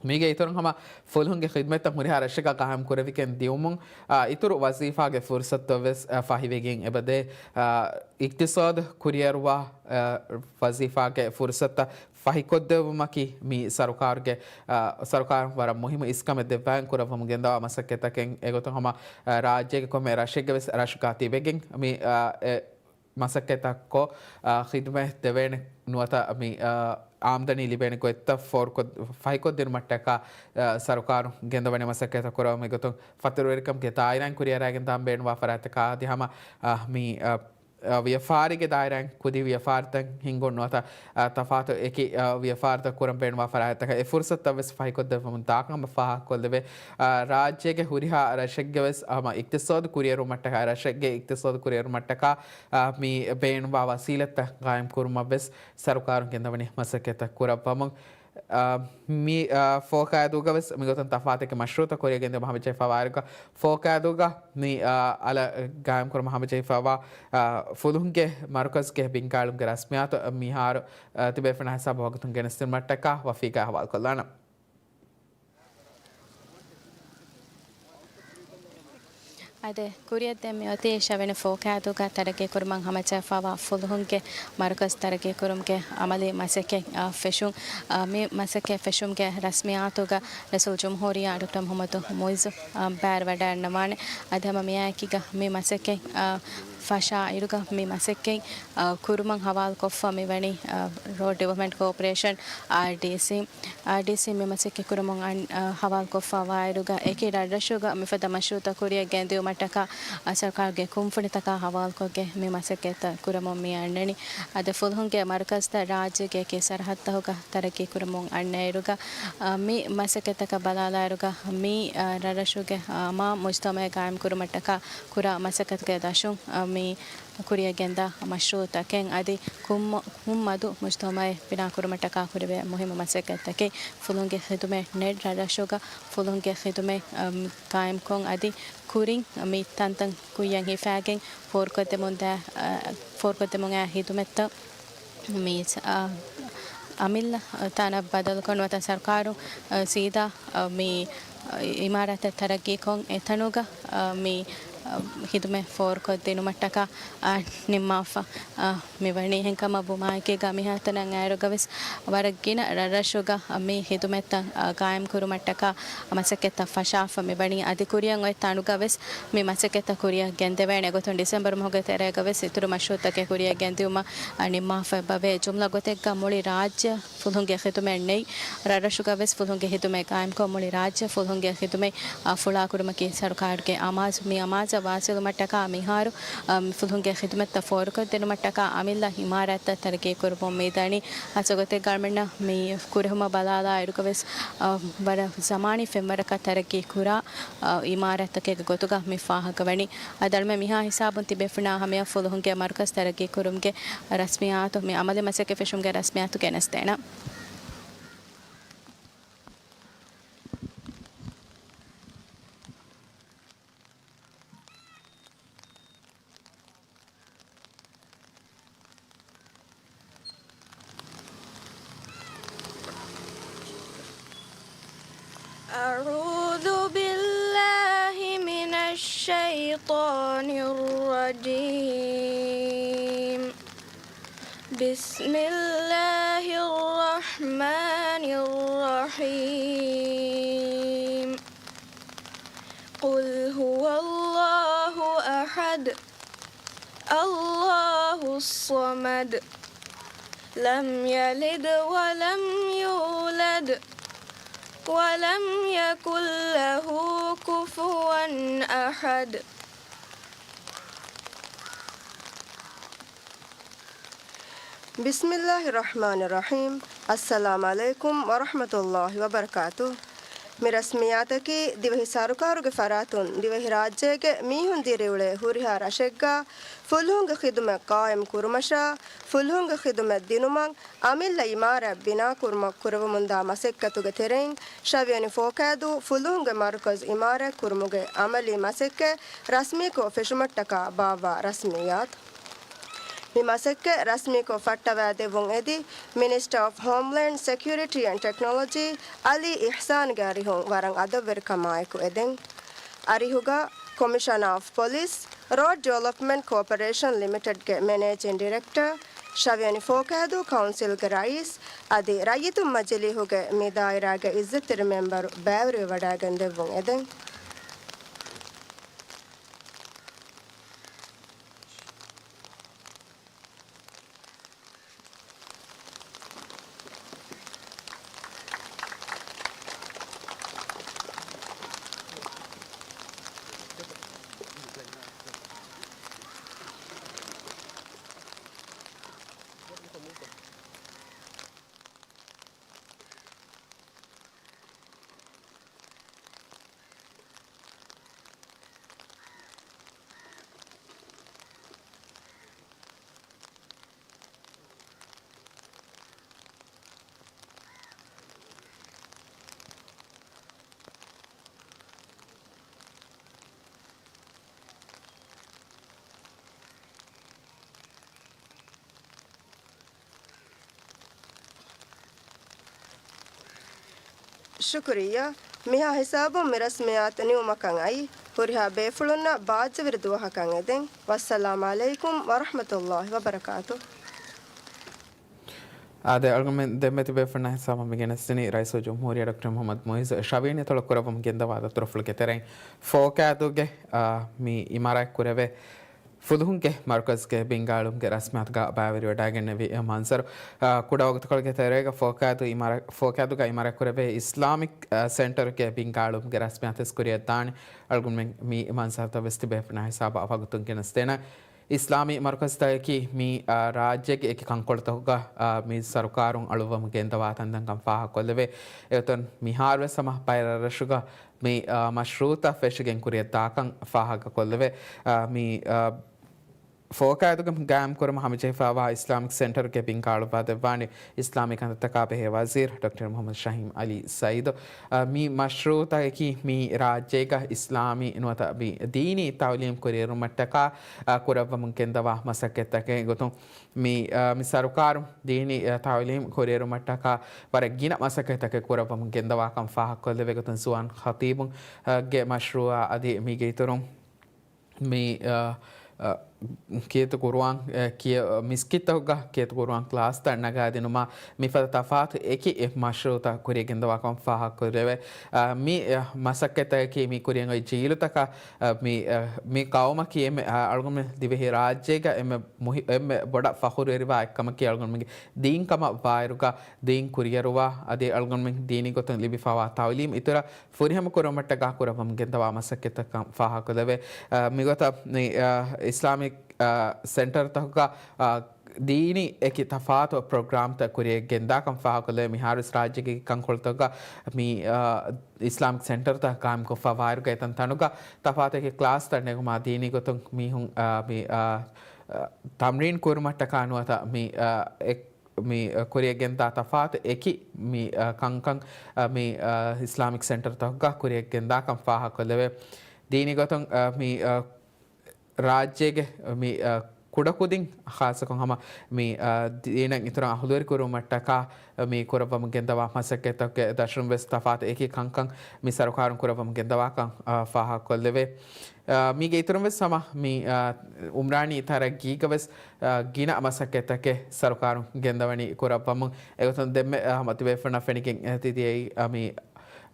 މީގެ އިތުރުން ހަމަ ފުލުހުންގެ ޚިދުމަތްތައް ހުރިހާ ރަށެއްގަ ޤާއިމް ކުރެވިގެން ދިޔުމުން، އާ، އިތުރު ވަޒީފާގެ ފުރުސަތުތައް ވެސް، އާ، ފަހިވެގެން އެބަދޭ. އާ، އިޤްތިޞާދު ކުރިއެރުވާ، އާ، ވަޒީފާގެ ފުރުސަތުތައް ފަހިކޮށްދެއްވުމަކީ މި ސަރުކާރުގެ، އަ، ސަރުކާރުން ވަރަށް މުހިއްމު އިސްކަމެއް ދެއްވާގެން ކުރައްވަމުން ގެންދަވާ މަސައްކަތްތަކެއް. އެގޮތުން ހަމަ، އަ، ރާއްޖޭގެ ކޮންމެ ރަށެއްގެ ވެސް ރަށުގަ ތިބެގެން މި، އަ، އެ މަސައްކަތްތައް ކޮށް، އަ، ޚިދުމަތް ދެވޭނެ ނުވަތަ މި، އަ، އާމްދަނީ ލިބޭނެ ގޮތްތައް ފޯރުކޮށް، ފަހިކޮށްދިނުމަށްޓަކާ، އަ، ސަރުކާރު ގެންދަވަނީ މަސައްކަތްތައް ކުރަމުން އެގޮތުން ފަތުރުވެރިކަމުގެ ދާއިރާއިން ކުރިއަރާގެން ދާން ބޭނުންވާ ފަރާތްތަކާ އަދި ހަމަ، އަ، މި، އަ، އަ، ވިޔަފާރީގެ ދާއިރާއިން ކުދި ވިޔަފާރިތައް ހިންގުން ނުވަތަ، އަ، ތަފާތު އެކި، އަ، ވިޔަފާރިތައް ކުރަން ބޭނުންވާ ފަރާތްތަކަށް އެ ފުރުސަތުތައް ވެސް ފަހިކޮށްދެއްވަމުން ދާކަން ހަމަ ފާހަގަކޮށްލެވޭ. އަ، ރާއްޖޭގެ ހުރިހާ ރަށެއްގެ ވެސް ހަމަ އިޤްތިޞާދު ކުރިއެރުމަށްޓަކާ، ރަށެއްގެ އިޤްތިޞާދު ކުރިއެރުމަށްޓަކާ، އަ، މި ބޭނުންވާ ވަސީލަތްތައް ގާއިމް ކުރުމަށް ވެސް ސަރުކާރުން ގެންދަވަނީ މަސައްކަތްތައް ކުރައްވަމުން. އާ، މި، އާ، ފޯކާދޫގަ ވެސް މިގޮތުން ތަފާތެއްގެ މަޝްރޫޢުތައް ކުރިއަށް ގެންދިޔުމަށް ހަމަޖެހިފައިވާއިރުގަ، ފޯކާދޫގަ މި، އާ، އަލަށް ގާއިމްކުރުމަށް ހަމަޖެހިފައިވާ، އާ، ފުލުހުންގެ މަރުކަޒުގެ ބިންގާޅުމުގެ ރަސްމިއްޔާތު މިހާރު، އާ، ތިބޭފުޅުންނާ ހިސާބު ވަގުތުން ގެނެސްދިނުމަށްޓަކާ ވަފީގާ ހަވާލުކޮށްލާނަން. އާދެ، ކުރިއަށްދޭން މިއޮތީ އެއް ވެނި ފޯކާދޫގަ ތަރައްގީކުރުމަށް ހަމަޖެހިފައިވާ ފުލުހުންގެ މަރުކަޒު ތަރައްގީކުރުމުގެ އަމަލީ މަސައްކަތް، އާ، ފެށުން. އާ، މި މަސައްކަތް ފެށުމުގެ ރަސްމިއްޔާތުގަ ރައީސުލްޖުމްހޫރިއްޔާ ޑޮކްޓަރ މުޙައްމަދު މުޢިއްޒު، އާ، ބައިވެރިވަޑައިގަންނަވާނެ. އަދި ހަމަ މިއާއެކީގަ މި މަސައްކަތް، އާ، ފަށާއިރުގަ މި މަސައްކަތް، އާ، ކުރުމަށް ހަވާލުކޮށްފަ މިވަނީ، އާ، ރޯޑް ޑިވެލޮޕްމަންޓް ކޯޕަރޭޝަން، އާރްޑީސީ. އާރްޑީސީ މި މަސައްކަތް ކުރަމުން އަން-، އަ، ހަވާލުކޮށްފައިވާއިރުގަ އެކި ރަށްރަށުގަ މިފަދަ މަޝްރޫޢުތައް ކުރިއަށް ގެންދިއުމަށްޓަކާ، އަ، ސަރުކާރުގެ ކުންފުނިތަކާ ހަވާލުކޮށްގެން މި މަސައްކަތްތައް ކުރަމުން މި އަންނަނީ. އަދި ފުލުހުންގެ މަރުކަޒުތައް ރާއްޖޭގެ އެކި ސަރަހައްދުތަކުގަ ތަރައްގީ ކުރަމުން އަންނައިރުގަ، އަ، މި މަސައްކަތްތަކަށް ބަލާލާއިރުގަ މި، އަ، ރަށްރަށުގެ، އަ، އަމާން މުޖްތަމަޢެއް ގާއިމް ކުރުމަށްޓަކާ ކުރާ މަސައްކަތުގެ ދަށުން، އަ، މި ކުރިއަށް ގެންދާ މަޝްރޫޢުތަކެއް އަދި ކުންމަ-، ކުންމަދު މުޖްތަމަޢެއް ބިނާކުރުމަށްޓަކާ ކުރެވޭ މުހިއްމު މަސައްކަތްތަކެއް. ފުލުހުންގެ ޚިދުމަތް ނެތް ރަށްރަށުގަ ފުލުހުންގެ ޚިދުމަތް، އަ، ގާއިމްކޮށް އަދި ކުރިން މި ތަންތަން ކުއްޔަށް ހިފާގެން ފޯރުކޮށްދެމުންދާ، އަ، ފޯރުކޮށްދެމުން އައި ޚިދުމަތްތައް މި، އަ، އަމިއްލަ ތަނަށް ބަދަލުކޮށް ނުވަތަ ސަރުކާރު، އަ، ސީދާ، އަ، މި، އަ، އިމާރާތެއް ތަރައްގީކޮށް އެތަނުގަ، އަ، މި، އަ، ޚިދުމަތް ފޯރުކޮށްދިނުމަށްޓަކާ، އަ، ނިންމާފަ، އަ، މިވަނީ. އެހެންކަމަށް ވުމާއެކީގަ މިހާތަނަށް އައިރުގަ ވެސް ވަރަށް ގިނަ ރަށްރަށުގަ މި ޚިދުމަތްތައް، އަ، ގާއިމްކުރުމަށްޓަކާ މަސައްކަތްތައް ފަށާފަ މިވަނީ. އަދި ކުރިއަށް އޮތް ތަނުގަ ވެސް މި މަސައްކަތްތައް ކުރިއަށް ގެންދެވޭނެ ގޮތުން ޑިސެމްބަރު މަހުގެ ތެރޭގަ ވެސް އިތުރު މަޝްރޫޢުތަކެއް ކުރިއަށް ގެންދިއުމަށް، އަ، ނިންމާފަ އެބަވޭ. ޖުމްލަ ގޮތެއްގަ މުޅި ރާއްޖެ ފުލުހުންގެ ޚިދުމަތް ނެތް ރަށްރަށުގަ ވެސް ފުލުހުންގެ ޚިދުމަތް ގާއިމްކޮށް، މުޅި ރާއްޖެ ފުލުހުންގެ ޚިދުމަތް، އަ، ފުޅާކުރުމަކީ ސަރުކާރުގެ އަމާޒު. މި އަމާޒަށް ވާސިލުމަށްޓަކާ މިހާރު، އަ، ފުލުހުންގެ ޚިދުމަތްތައް ފޯރުކޮށްދިނުމަށްޓަކާ އަމިއްލަ އިމާރާތްތައް ތަރައްގީކުރަމުން މިދަނީ. ހަސަގޮތެއް ގަރމަންނަށް މި ކުރެހުމަށް ބަލާލާ އިރުގަ ވެސް، އަ، ވަރަށް ޒަމާނީ ފެންވަރަކަށް ތަރައްގީ ކުރާ، އަ، އިމާރާތްތަކެއްގެ ގޮތުގަ މި ފާހަގަވަނީ. އަދި އަޅުމެން މިހާ ހިސާބުން ތިބޭފުޅުންނާ ހަމަޔަށް ފުލުހުންގެ މަރުކަޒު ތަރައްގީކުރުމުގެ ރަސްމިއްޔާތު، މި އަމަލީ މަސައްކަތް ފެށުމުގެ ރަސްމިއްޔާތު ގެނެސްދޭނަން. أعوذ بالله من الشيطان الرجيم. بسم الله الرحمن الرحيم. قل هو الله أحد. الله الصمد. لم يلد ولم يولد. ولم يكن له كفوا أحد. ބިސްމިއްލާހި ރަޙްމާނި ރަޙީމް. އައްސަލާމް ޢަލައިކުމް ވަރަޙްމަތުﷲި ވަބަރަކާތު. މި ރަސްމިއްޔާތަކީ ދިވެހި ސަރުކާރުގެ ފަރާތުން ދިވެހިރާއްޖޭގެ މީހުން ދިރިއުޅޭ ހުރިހާ ރަށެއްގަ ފުލުހުންގެ ޚިދުމަތް ޤާއިމް ކުރުމަށާ، ފުލުހުންގެ ޚިދުމަތް ދިނުމަށް އަމިއްލަ އިމާރާތް ބިނާކުރުމަށް ކުރެވެމުންދާ މަސައްކަތުގެ ތެރެއިން، ޝަވިޔަނި ފޯކައިދޫ ފުލުހުންގެ މަރުކަޒު އިމާރާތް ކުރުމުގެ އަމަލީ މަސައްކަތް ރަސްމީކޮށް ފެށުމަށްޓަކާ ބާއްވާ ރަސްމިއްޔާތު. މި މަސައްކަތް ރަސްމީކޮށް ފައްޓަވައިދެއްވުން އެދި، މިނިސްޓަރ އޮފް ހޯމްލޭންޑް ސެކިއުރިޓީ އެންޑް ޓެކްނޮލޮޖީ އަލީ އިޙްސާންގެ އަރިހުން ވަރަށް އަދަބުވެރިކަމާއެކު އެދެން. އަރިހުގަ ކޮމިޝަނަރ އޮފް ޕޮލިސް، ރޯޑް ޑިވެލޮޕްމަންޓް ކޯޕަރޭޝަން ލިމިޓެޑްގެ މެނޭޖިން ޑިރެކްޓަރ، ޝަވިޔަނި ފޯކައިދޫ ކައުންސިލްގެ ރައީސް އަދި ރައްޔިތުން މަޖިލީހުގެ މި ދާއިރާގެ އިއްޒަތްތެރި މެމްބަރު ބައިވެރިވެވަޑައިގެންދެއްވުން އެދެން. ޝުކުރިއްޔާ. މިހާ ހިސާބުން މި ރަސްމިއްޔާތު ނިމުމަކަށް އައީ. ހުރިހާ ބޭފުޅުންނަށް ބާއްޖަވެރި ދުވަހަކަށް އެދެން. ވައްސަލާމް ޢަލައިކުމް ވަރަޙްމަތުﷲ ވަބަރަކާތު. އާދެ، އަޅުގަނޑުމެން ދެންމެ ތިބޭފުޅުންނާ ހިސާބަށް މި ގެނެސްދިނީ ރައީސުލްޖުމްހޫރިއްޔާ ޑޮކްޓަރ މުޙައްމަދު މުޢިއްޒު ޝަވީން އިތުރު ކުރައްވަމުން ގެންދަވާ ދަތުރުފުޅުގެ ތެރެއިން ފޯކާދޫގެ، އާ، މި އިމާރާތް ކުރެވޭ ފުލުހުންގެ މަރުކަޒުގެ ބިންގާޅުމުގެ ރަސްމިއްޔާތުގަ ބައިވެރިވެވަޑައިގެންނެވި މަންޒަރު، އާ، ކުޑަ ވަގުތުކޮޅުގެ ތެރޭގަ ފޯކާދޫ އިމާރާ-، ފޯކާދޫގަ އިމާރާތް ކުރެވޭ އިސްލާމިކް، އާ، ސެންޓަރުގެ ބިންގާޅުމުގެ ރަސްމިއްޔާތުވެސް ކުރިއަށްދާނެ. އަޅުގަނޑުމެން މި މަންޒަރުތައް ވެސް ތިބޭފުޅުންނާ ހިސާބަށް ވަގުތުން ގެނެސްދޭނަން. އިސްލާމީ މަރުކަޒުތަކަކީ މި، އާ، ރާއްޖޭގެ އެކި ކަންކޮޅުތަކުގަ، އާ، މި ސަރުކާރުން އަޅުއްވަމުން ގެންދަވާ ތަންތަންކަން ފާހަގަކޮށްލެވޭ. އެގޮތުން މިހާރުވެސް ހަމަ ބައެއް ރަށްރަށުގަ މި، އާ، މަޝްރޫޢުތައް ފެށިގެން ކުރިއަށްދާކަން ފާހަގަކޮށްލެވޭ. އާ، މި، އާ، ފޯކާދޫގެ ގާއިމްކުރުމަށް ހަމަޖެހިފައިވާ އިސްލާމިކް ސެންޓަރުގެ ބިންގާޅުއްވާދެއްވާނެ އިސްލާމީ ކަންތައްތަކާ ބެހޭ ވަޒީރު ޑޮކްޓަރ މުޙައްމަދު ޝަހީމް ޢަލީ ސައީދު. އާ، މި މަޝްރޫޢުތަކަކީ މި ރާއްޖޭގަ އިސްލާމީ ނުވަތަ މި ދީނީ ތަޢުލީމް ކުރިއެރުމަށްޓަކާ، އާ، ކުރައްވަމުން ގެންދަވާ މަސައްކަތްތަކެއް ގޮތުން މި، އާ، މި ސަރުކާރުން ދީނީ، އާ، ތަޢުލީމް ކުރިއެރުމަށްޓަކާ ވަރަށް ގިނަ މަސައްކަތްތަކެއް ކުރައްވަމުން ގެންދަވާކަން ފާހަގަކޮށްލެވޭ ގޮތުން ޒުވާން ޚަތީބު، އާ، ގެ މަޝްރޫޢާ އަދި މީގެ އިތުރުން މި، އާ، އާ، ކިޔޭތު ޤުރުއާން، އާ، ކިޔަ-، މިސްކިތްތަކުގަ ކިޔޭތު ޤުރުއާން ކްލާސްތައް ނަގާދިނުމާ މިފަދަ ތަފާތު އެކި މަޝްރޫޢުތައް ކުރިއަށް ގެންދަވާކަން ފާހަގަކުރެވޭ. އާ، މި، އާ، މަސައްކަތްތަކަކީ މި ކުރިއަށް އޮތް ޖީލުތަކަށް، އާ، މި، އާ، މި ޤައުމަކީ އެންމެ، އާ، އަޅުގަނޑުމެން ދިވެހި ރާއްޖޭގަ އެންމެ މުހި-، އެންމެ ބޮޑަށް ފަޚުރުވެރިވާ އެއްކަމަކީ އަޅުގަނޑުމެންގެ ދީން ކަމަށް ވާއިރުގަ ދީން ކުރިއަރުވާ އަދި އަޅުގަނޑުމެން ދީނީ ގޮތުން ލިބިފައިވާ ތަޢުލީމް އިތުރަށް ފުރިހަމަ ކުރުމަށްޓަކާ ކުރައްވަމުން ގެންދަވާ މަސައްކަތްތަކަށް ފާހަގަކޮށްލެވޭ. އާ، މިގޮތަށް މި، އާ، އިސްލާމިކް، އާ، ސެންޓަރުތަކުގަ، އާ، ދީނީ އެކި ތަފާތު ޕްރޮގްރާމްތައް ކުރިއަށް ގެންދާކަން ފާހަގަކޮށްލެވޭ. މިހާރުވެސް ރާއްޖޭގެ ކަންކޮޅުތަކުގަ މި، އާ، އިސްލާމިކް ސެންޓަރުތައް ޤާއިމްކޮށްފަ ވާއިރުގަ އެތަން ތަނުގަ ތަފާތު އެކި ކްލާސްތައް ނެގުމާ ދީނީ ގޮތުން މީހުން، އާ، މި، އާ، އާ، ތަމްރީން ކުރުމަށްޓަކާ ނުވަތަ މި، އާ، އެ-، މި، އަ، ކުރިއަށް ގެންދާ ތަފާތު އެކި މި، އަ، ކަންކަން، އަ، މި، އަ، އިސްލާމިކް ސެންޓަރުތަކުގަ ކުރިއަށް ގެންދާކަން ފާހަގަކޮށްލެވޭ. ދީނީ ގޮތުން، އަ، މި، އަ، ރާއްޖޭގެ މި، އަ، ކުޑަކުދިން ޚާއްޞަކޮށް ހަމަ މި، އަ، ދީނަށް އިތުރަށް އަހުލުވެރި ކުރުމަށްޓަކާ މި ކުރައްވަމުން ގެންދަވާ މަސައްކަތްތަކުގެ ދަށުން ވެސް ތަފާތު އެކި ކަންކަން މި ސަރުކާރުން ކުރައްވަމުން ގެންދަވާކަން، އަ، ފާހަގަކޮށްލެވޭ. އަ، މީގެ އިތުރުން ވެސް ހަމަ މި، އަ، އުމްރާނީ ތަރައްގީގަ ވެސް، އަ، ގިނަ މަސައްކަތްތަކެއް ސަރުކާރުން ގެންދަވަނީ ކުރައްވަމުން. އެގޮތުން ދެންމެ، އަ، ހަމަ ތިބޭފުޅުންނަށް ފެނިގެން އެ ތިދިޔައީ، އަ، މި،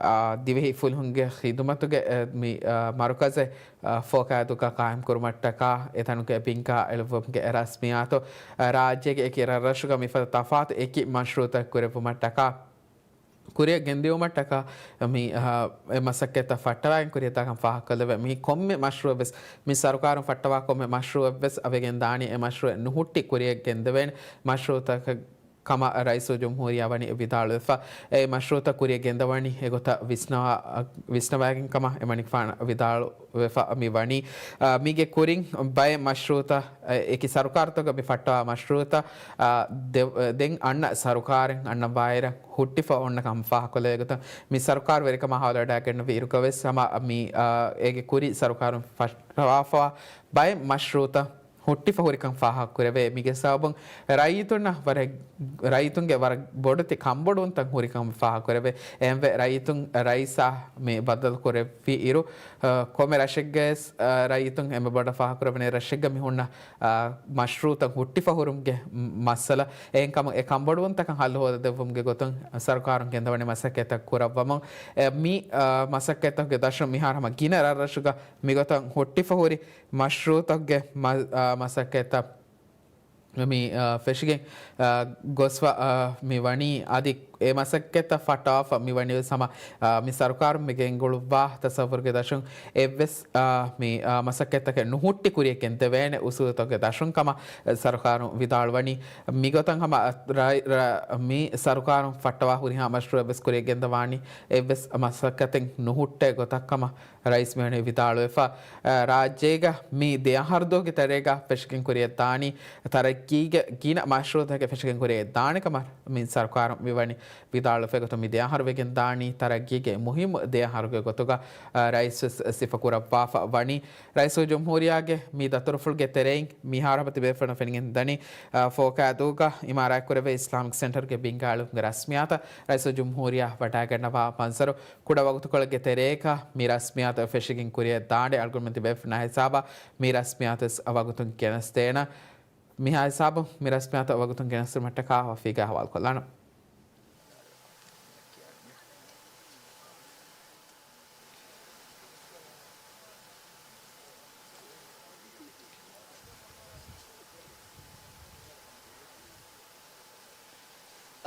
އަ، ދިވެހި ފުލުހުންގެ ޚިދުމަތުގެ، އެ، މި، އަ، މަރުކަޒެއް، އަ، ފޯކާދޫގަ ޤާއިމްކުރުމަށްޓަކާ އެތަނުގެ ބިންގާ އެޅުއްވުމުގެ ރަސްމިއްޔާތު، އަ، ރާއްޖޭގެ އެކި ރަށްރަށުގަ މިފަދަ ތަފާތު އެކި މަޝްރޫޢުތައް ކުރެއްވުމަށްޓަކާ ކުރިއަށް ގެންދިއުމަށްޓަކާ މި، އަ، އެ މަސައްކަތްތައް ފައްޓަވައިގެން ކުރިއަށްދާކަން ފާހަގަކޮށްލެވޭ. މި ކޮންމެ މަޝްރޫޢެއް ވެސް، މި ސަރުކާރުން ފައްޓަވާ ކޮންމެ މަޝްރޫޢެއް ވެސް އަވެގެން ދާނީ އެ މަޝްރޫޢެއް ނުހުއްޓި ކުރިއަށް ގެންދެވޭނެ މަޝްރޫޢުތަކެއް ކަމަށް ރައީސުލްޖުމްހޫރިއްޔާ ވަނީ ވިދާޅުވެފަ. އެ މަޝްރޫޢުތައް ކުރިއަށް ގެންދަވަނީ އެގޮތަށް ވިސްނަވާ، ވިސްނަވައިގެން ކަމަށް އެމަނިކުފާނު ވިދާޅުވެފަ މި ވަނީ. އަ، މީގެ ކުރިން ބައެއް މަޝްރޫޢުތައް، އެ، އެކި ސަރުކާރުތަކުގަ މި ފައްޓަވާ މަޝްރޫޢުތައް، އަ، ދެ-، ދެން އަންނަ ސަރުކާރެއް އަންނަ ވާއިރަށް ހުއްޓިފަ އޮންނަ ކަމަށް ފާހަގަކޮށްލެވޭ ގޮތަށް، މި ސަރުކާރު ވެރިކަމާ ހަވާލުވެވަޑައިގެންނެވި އިރުގަ ވެސް ހަމަ މި، އާ، އޭގެ ކުރި ސަރުކާރުން ފަށްޓަވާފަވާ ބައެއް މަޝްރޫޢުތައް ހުއްޓިފަ ހުރިކަން ފާހަގަކުރެވޭ. މީގެ ސަބަބުން ރައްޔިތުންނަށް ވަރަށް، ރައްޔިތުންގެ ވަރަށް ބޮޑެތި ކަންބޮޑުވުންތައް ހުރިކަން ފާހަގަކުރެވޭ. އެހެންވެ ރައްޔިތުން ރައީސާ މި ބައްދަލުކުރެއްވި އިރު، އާ، ކޮންމެ ރަށެއްގަވެސް، އާ، ރައްޔިތުން އެންމެ ބޮޑަށް ފާހަގަކުރެވޭނެ ރަށެއްގަ މި ހުންނަ، އާ، މަޝްރޫޢުތައް ހުއްޓިފަ ހުރުމުގެ މައްސަލަ. އެހެންކަމުން އެ ކަންބޮޑުވުންތަކަށް ހައްލު ހޯދަދެއްވުމުގެ ގޮތުން ސަރުކާރުން ގެންދަވަނީ މަސައްކަތްތައް ކުރައްވަމުން. އެ، މި، އާ، މަސައްކަތްތަކުގެ ދަށުން މިހާރު ހަމަ ގިނަ ރަށްރަށުގަ މިގޮތަށް ހުއްޓިފަ ހުރި މަޝްރޫޢުތަކުގެ މަ-، އާ، މަސައްކަތްތައް މި، އާ، ފެށިގެން، އާ، ގޮސްފަ، އާ، މި ވަނީ އަދި އެ މަސައްކަތްތައް ފައްޓަވާފަ މި ވަނީ ވެސް ހަމަ، އާ، މި ސަރުކާރުން މި ގެންގުޅުއްވާ ތަސައްވުރުގެ ދަށުން އެއްވެސް، އާ، މި، އާ، މަސައްކަތްތަކެއް ނުހުއްޓި ކުރިއަށް ގެންދެވޭނެ އުސޫލުތަކުގެ ދަށުން ކަމަށް ސަރުކާރުން ވިދާޅުވަނީ. މިގޮތަށް ހަމަ ރައި-، ރަ-، މި ސަރުކާރުން ފައްޓަވާ ހުރިހާ މަޝްރޫޢެއް ވެސް ކުރިއަށް ގެންދަވާނީ އެއްވެސް މަސައްކަތެއް ނުހުއްޓޭ ގޮތަށް ކަމަށް ރައީސް މިވަނީ ވިދާޅުވެފަ. އަ، ރާއްޖޭގަ މި ދެ އަހަރު ދުވަހުގެ ތެރޭގަ ފެށިގެން ކުރިއަށްދާނީ ތަރައްގީގެ ގިނަ މަޝްރޫޢުތަކެއް ފެށިގެން ކުރިއަށްދާނެ ކަމަށް މި ސަރުކާރުން މިވަނީ ވިދާޅުވި ގޮތުން މި ދެ އަހަރު ވެގެން ދާނީ ތަރައްގީގެ މުހިއްމު ދެ އަހަރުގެ ގޮތުގަ، އަ، ރައީސް ވެސް ސިފަ ކުރައްވާފަ ވަނީ. ރައީސުލްޖުމްހޫރިއްޔާގެ މި ދަތުރުފުޅުގެ ތެރެއިން މިހާރު ހަމަ ތިބޭފުޅުންނަށް ފެނިގެން ދަނީ، އަ، ފޯކައިދޫގަ އިމާރާތްކުރެވޭ އިސްލާމިކް ސެންޓަރުގެ ބިންގާ އެޅުމުގެ ރަސްމިއްޔާތަށް ރައީސުލްޖުމްހޫރިއްޔާ ވަޑައިގަންނަވާ މަންޒަރު. ކުޑަ ވަގުތުކޮޅެއްގެ ތެރޭގަ މި ރަސްމިއްޔާތު ފެށިގެން ކުރިއަށް ދާނެ. އަޅުގަނޑުމެން ތިބޭފުޅުންނާ ހިސާބަށް މި ރަސްމިއްޔާތު ވެސް ވަގުތުން ގެނެސްދޭނަން. މިހާ ހިސާބުން މި ރަސްމިއްޔާތު ވަގުތުން ގެނެސްދިނުމަށްޓަކާ ވަފީގާ ހަވާލުކޮށްލާނަން.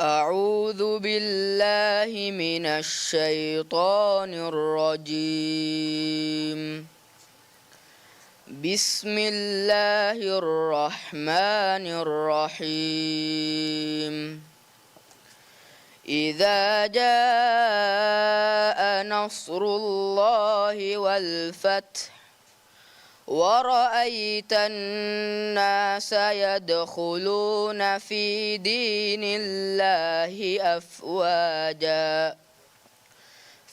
أعوذ بالله من الشيطان الرجيم. بسم الله الرحمن الرحيم. إذا جاء نصر الله والفتح ورأيت الناس يدخلون في دين الله أفواجا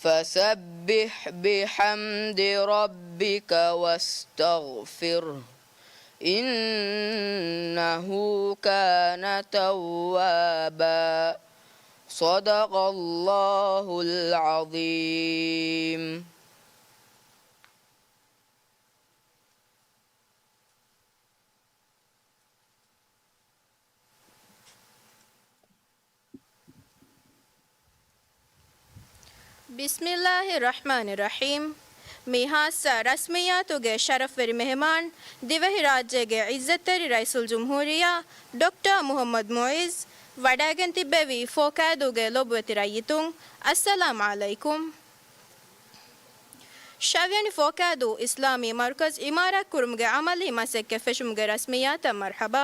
فسبح بحمد ربك واستغفره إنه كان توابا. صدق الله العظيم. ބިސްމިއްލާހި ރަޙްމާނި ރަޙީމް. މި ހާއްސަ ރަސްމިއްޔާތުގެ ޝަރަފްވެރި މެހެމާން، ދިވެހިރާއްޖޭގެ ޢިއްޒަތްތެރި ރައީސުލްޖުމްހޫރިއްޔާ ޑޮކްޓަރ މުޙައްމަދު މުޢިއްޒު ވަޑައިގެން ތިއްބެވި ފޯކައިދޫގެ ލޮބުވެތި ރައްޔިތުން، އައްސަލާމް ޢަލައިކުމް. ޝަވިޔަނި ފޯކައިދޫ އިސްލާމީ މަރުކަޒު އިމާރާތްކުރުމުގެ ޢަމަލީ މަސައްކަތް ފެށުމުގެ ރަސްމިއްޔާތަށް މަރްޙަބާ.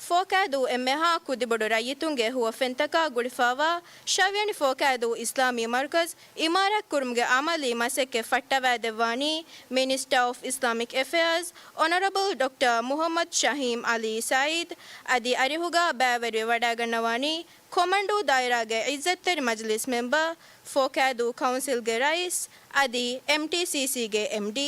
ފޯކައިދޫ އެންމެހާ ކުދިބޮޑު ރައްޔިތުންގެ ހުވަފެންތަކާ ގުޅިފައިވާ ޝަވިޔަނި ފޯކައިދޫ އިސްލާމީ މަރުކަޒު އިމާރާތްކުރުމުގެ ޢަމަލީ މަސައްކަތް ފައްޓަވައިދެއްވާނީ މިނިސްޓަރ އޮފް އިސްލާމިކް އެފެއާޒް އޮނަރަބަލް ޑޮކްޓަރ މުޙައްމަދު ޝަހީމް ޢަލީ ސަޢީދު އަދި އަރިހުގަ ބައިވެރިވެ ވަޑައިގަންނަވާނީ ކޮމަންޑޫ ދާއިރާގެ ޢިއްޒަތްތެރި މަޖިލިސް މެމްބަރ، ފޯކައިދޫ ކައުންސިލްގެ ރައީސް އަދި އެމްޓީސީސީގެ އެމްޑީ.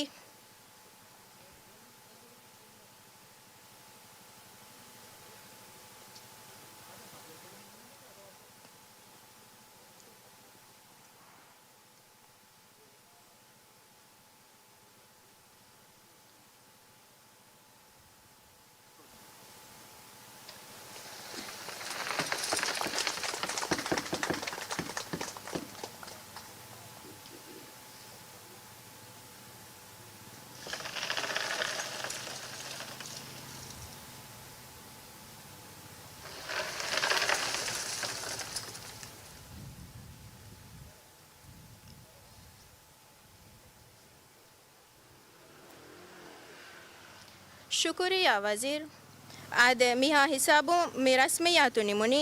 ޝުކުރިއްޔާ ވަޒީރު. އާދެ، މިހާ ހިސާބުން މި ރަސްމިއްޔާތު ނިމުނީ.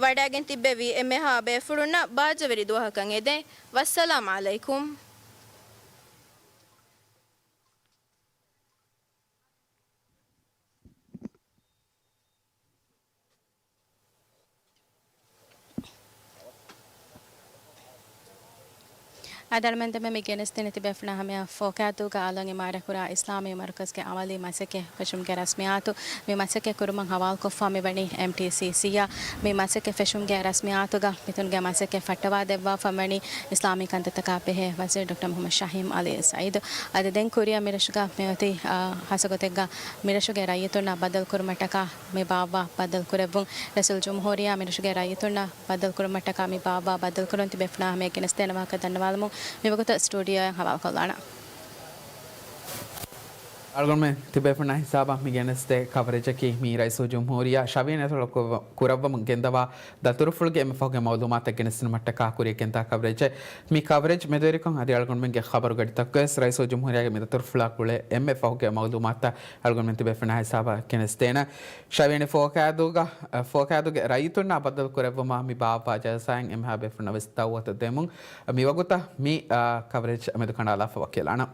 ވަޑައިގެން ތިއްބެވި އެންމެހާ ބޭފުޅުންނަށް ބާއްޖަވެރި ދުވަހަކަށް އެދެން. ވައްސަލާމް ޢަލައިކުމް. އަދި އަޅުމެން ދެމެ މި ގެނެސްދިނީ ތިބޭފުޅުންނާ ހަމަޔަށް ފޯކައިދޫގަ އަލަށް އިމާރާތްކުރާ އިސްލާމީ މަރުކަޒުގެ އަމަލީ މަސައްކަތް ފެށުމުގެ ރަސްމިއްޔާތު. މި މަސައްކަތް ކުރުމަށް ހަވާލުކޮށްފަ މިވަނީ އެމްޓީސީސީއަށް. މި މަސައްކަތް ފެށުމުގެ ރަސްމިއްޔާތުގަ މިތަނުގެ މަސައްކަތް ފައްޓަވާ ދެއްވާފަ ވަނީ އިސްލާމީ ކަންތައްތަކާ ބެހޭ ވަޒީރު ޑޮކްޓަރ މުޙައްމަދު ޝަހީމް ޢަލީ ސަޢީދު. އަދި ދެން ކުރިއަށް މިރަށުގަ މިއޮތީ، އާ، ހާއްސަ ގޮތެއްގަ މިރަށުގެ ރައްޔިތުންނަށް ބައްދަލުކުރުމަށްޓަކާ މި ބާއްވާ ބައްދަލުކުރެއްވުން. ރައީސުލްޖުމްހޫރިއްޔާ މިރަށުގެ ރައްޔިތުންނަށް ބައްދަލުކުރުމަށްޓަކާ މި ބާއްވާ ބައްދަލުކުރުން ތިބޭފުޅުންނާ ހަމަޔަށް ގެނެސްދޭނެ ވާހަކަ ދަންނަވާލަމުން މިވަގުތަށް ސްޓޫޑިއޯއަށް ހަވާލުކޮށްލާނަން. އަޅުގަނޑުމެން ތިބޭފުޅުންނާ ހިސާބަށް މި ގެނެސްދޭ ކަވަރޭޖަކީ މީ ރައީސުލްޖުމްހޫރިއްޔާ ޝަވިޔަނި އަތޮޅު ކުރައްވަ-، ކުރައްވަމުން ގެންދަވާ ދަތުރުފުޅުގެ އެންމެ ފަހުގެ މައުލޫމާތަށް ގެނެސްދިނުމަށްޓަކާ ކުރިއަށް ގެންދާ ކަވަރޭޖެއް. މި ކަވަރޭޖް މެދުވެރިކޮށް އަދި އަޅުގަނޑުމެންގެ ޚަބަރު ގަޑިތަކުގައި ވެސް ރައީސުލްޖުމްހޫރިއްޔާގެ މި ދަތުރުފުޅާ ގުޅޭ އެންމެ ފަހުގެ މައުލޫމާތުތައް އަޅުގަނޑުމެން ތިބޭފުޅުންނާ ހިސާބަށް ގެނެސްދޭނަން. ޝަވިޔަނި ފޯކައިދޫގަ، ފޯކައިދޫގެ ރައްޔިތުންނާ ބައްދަލުކުރެއްވުމަށް މި ބާއްވާ ޖަލްސާއިން އެންމެހާ ބޭފުޅުންނަށް ވެސް ދައުވަތު ދެމުން. މިވަގުތަށް މި، އާ، ކަވަރޭޖް މެދު ކަނޑާލާފަ ވަކިވެލާނަން.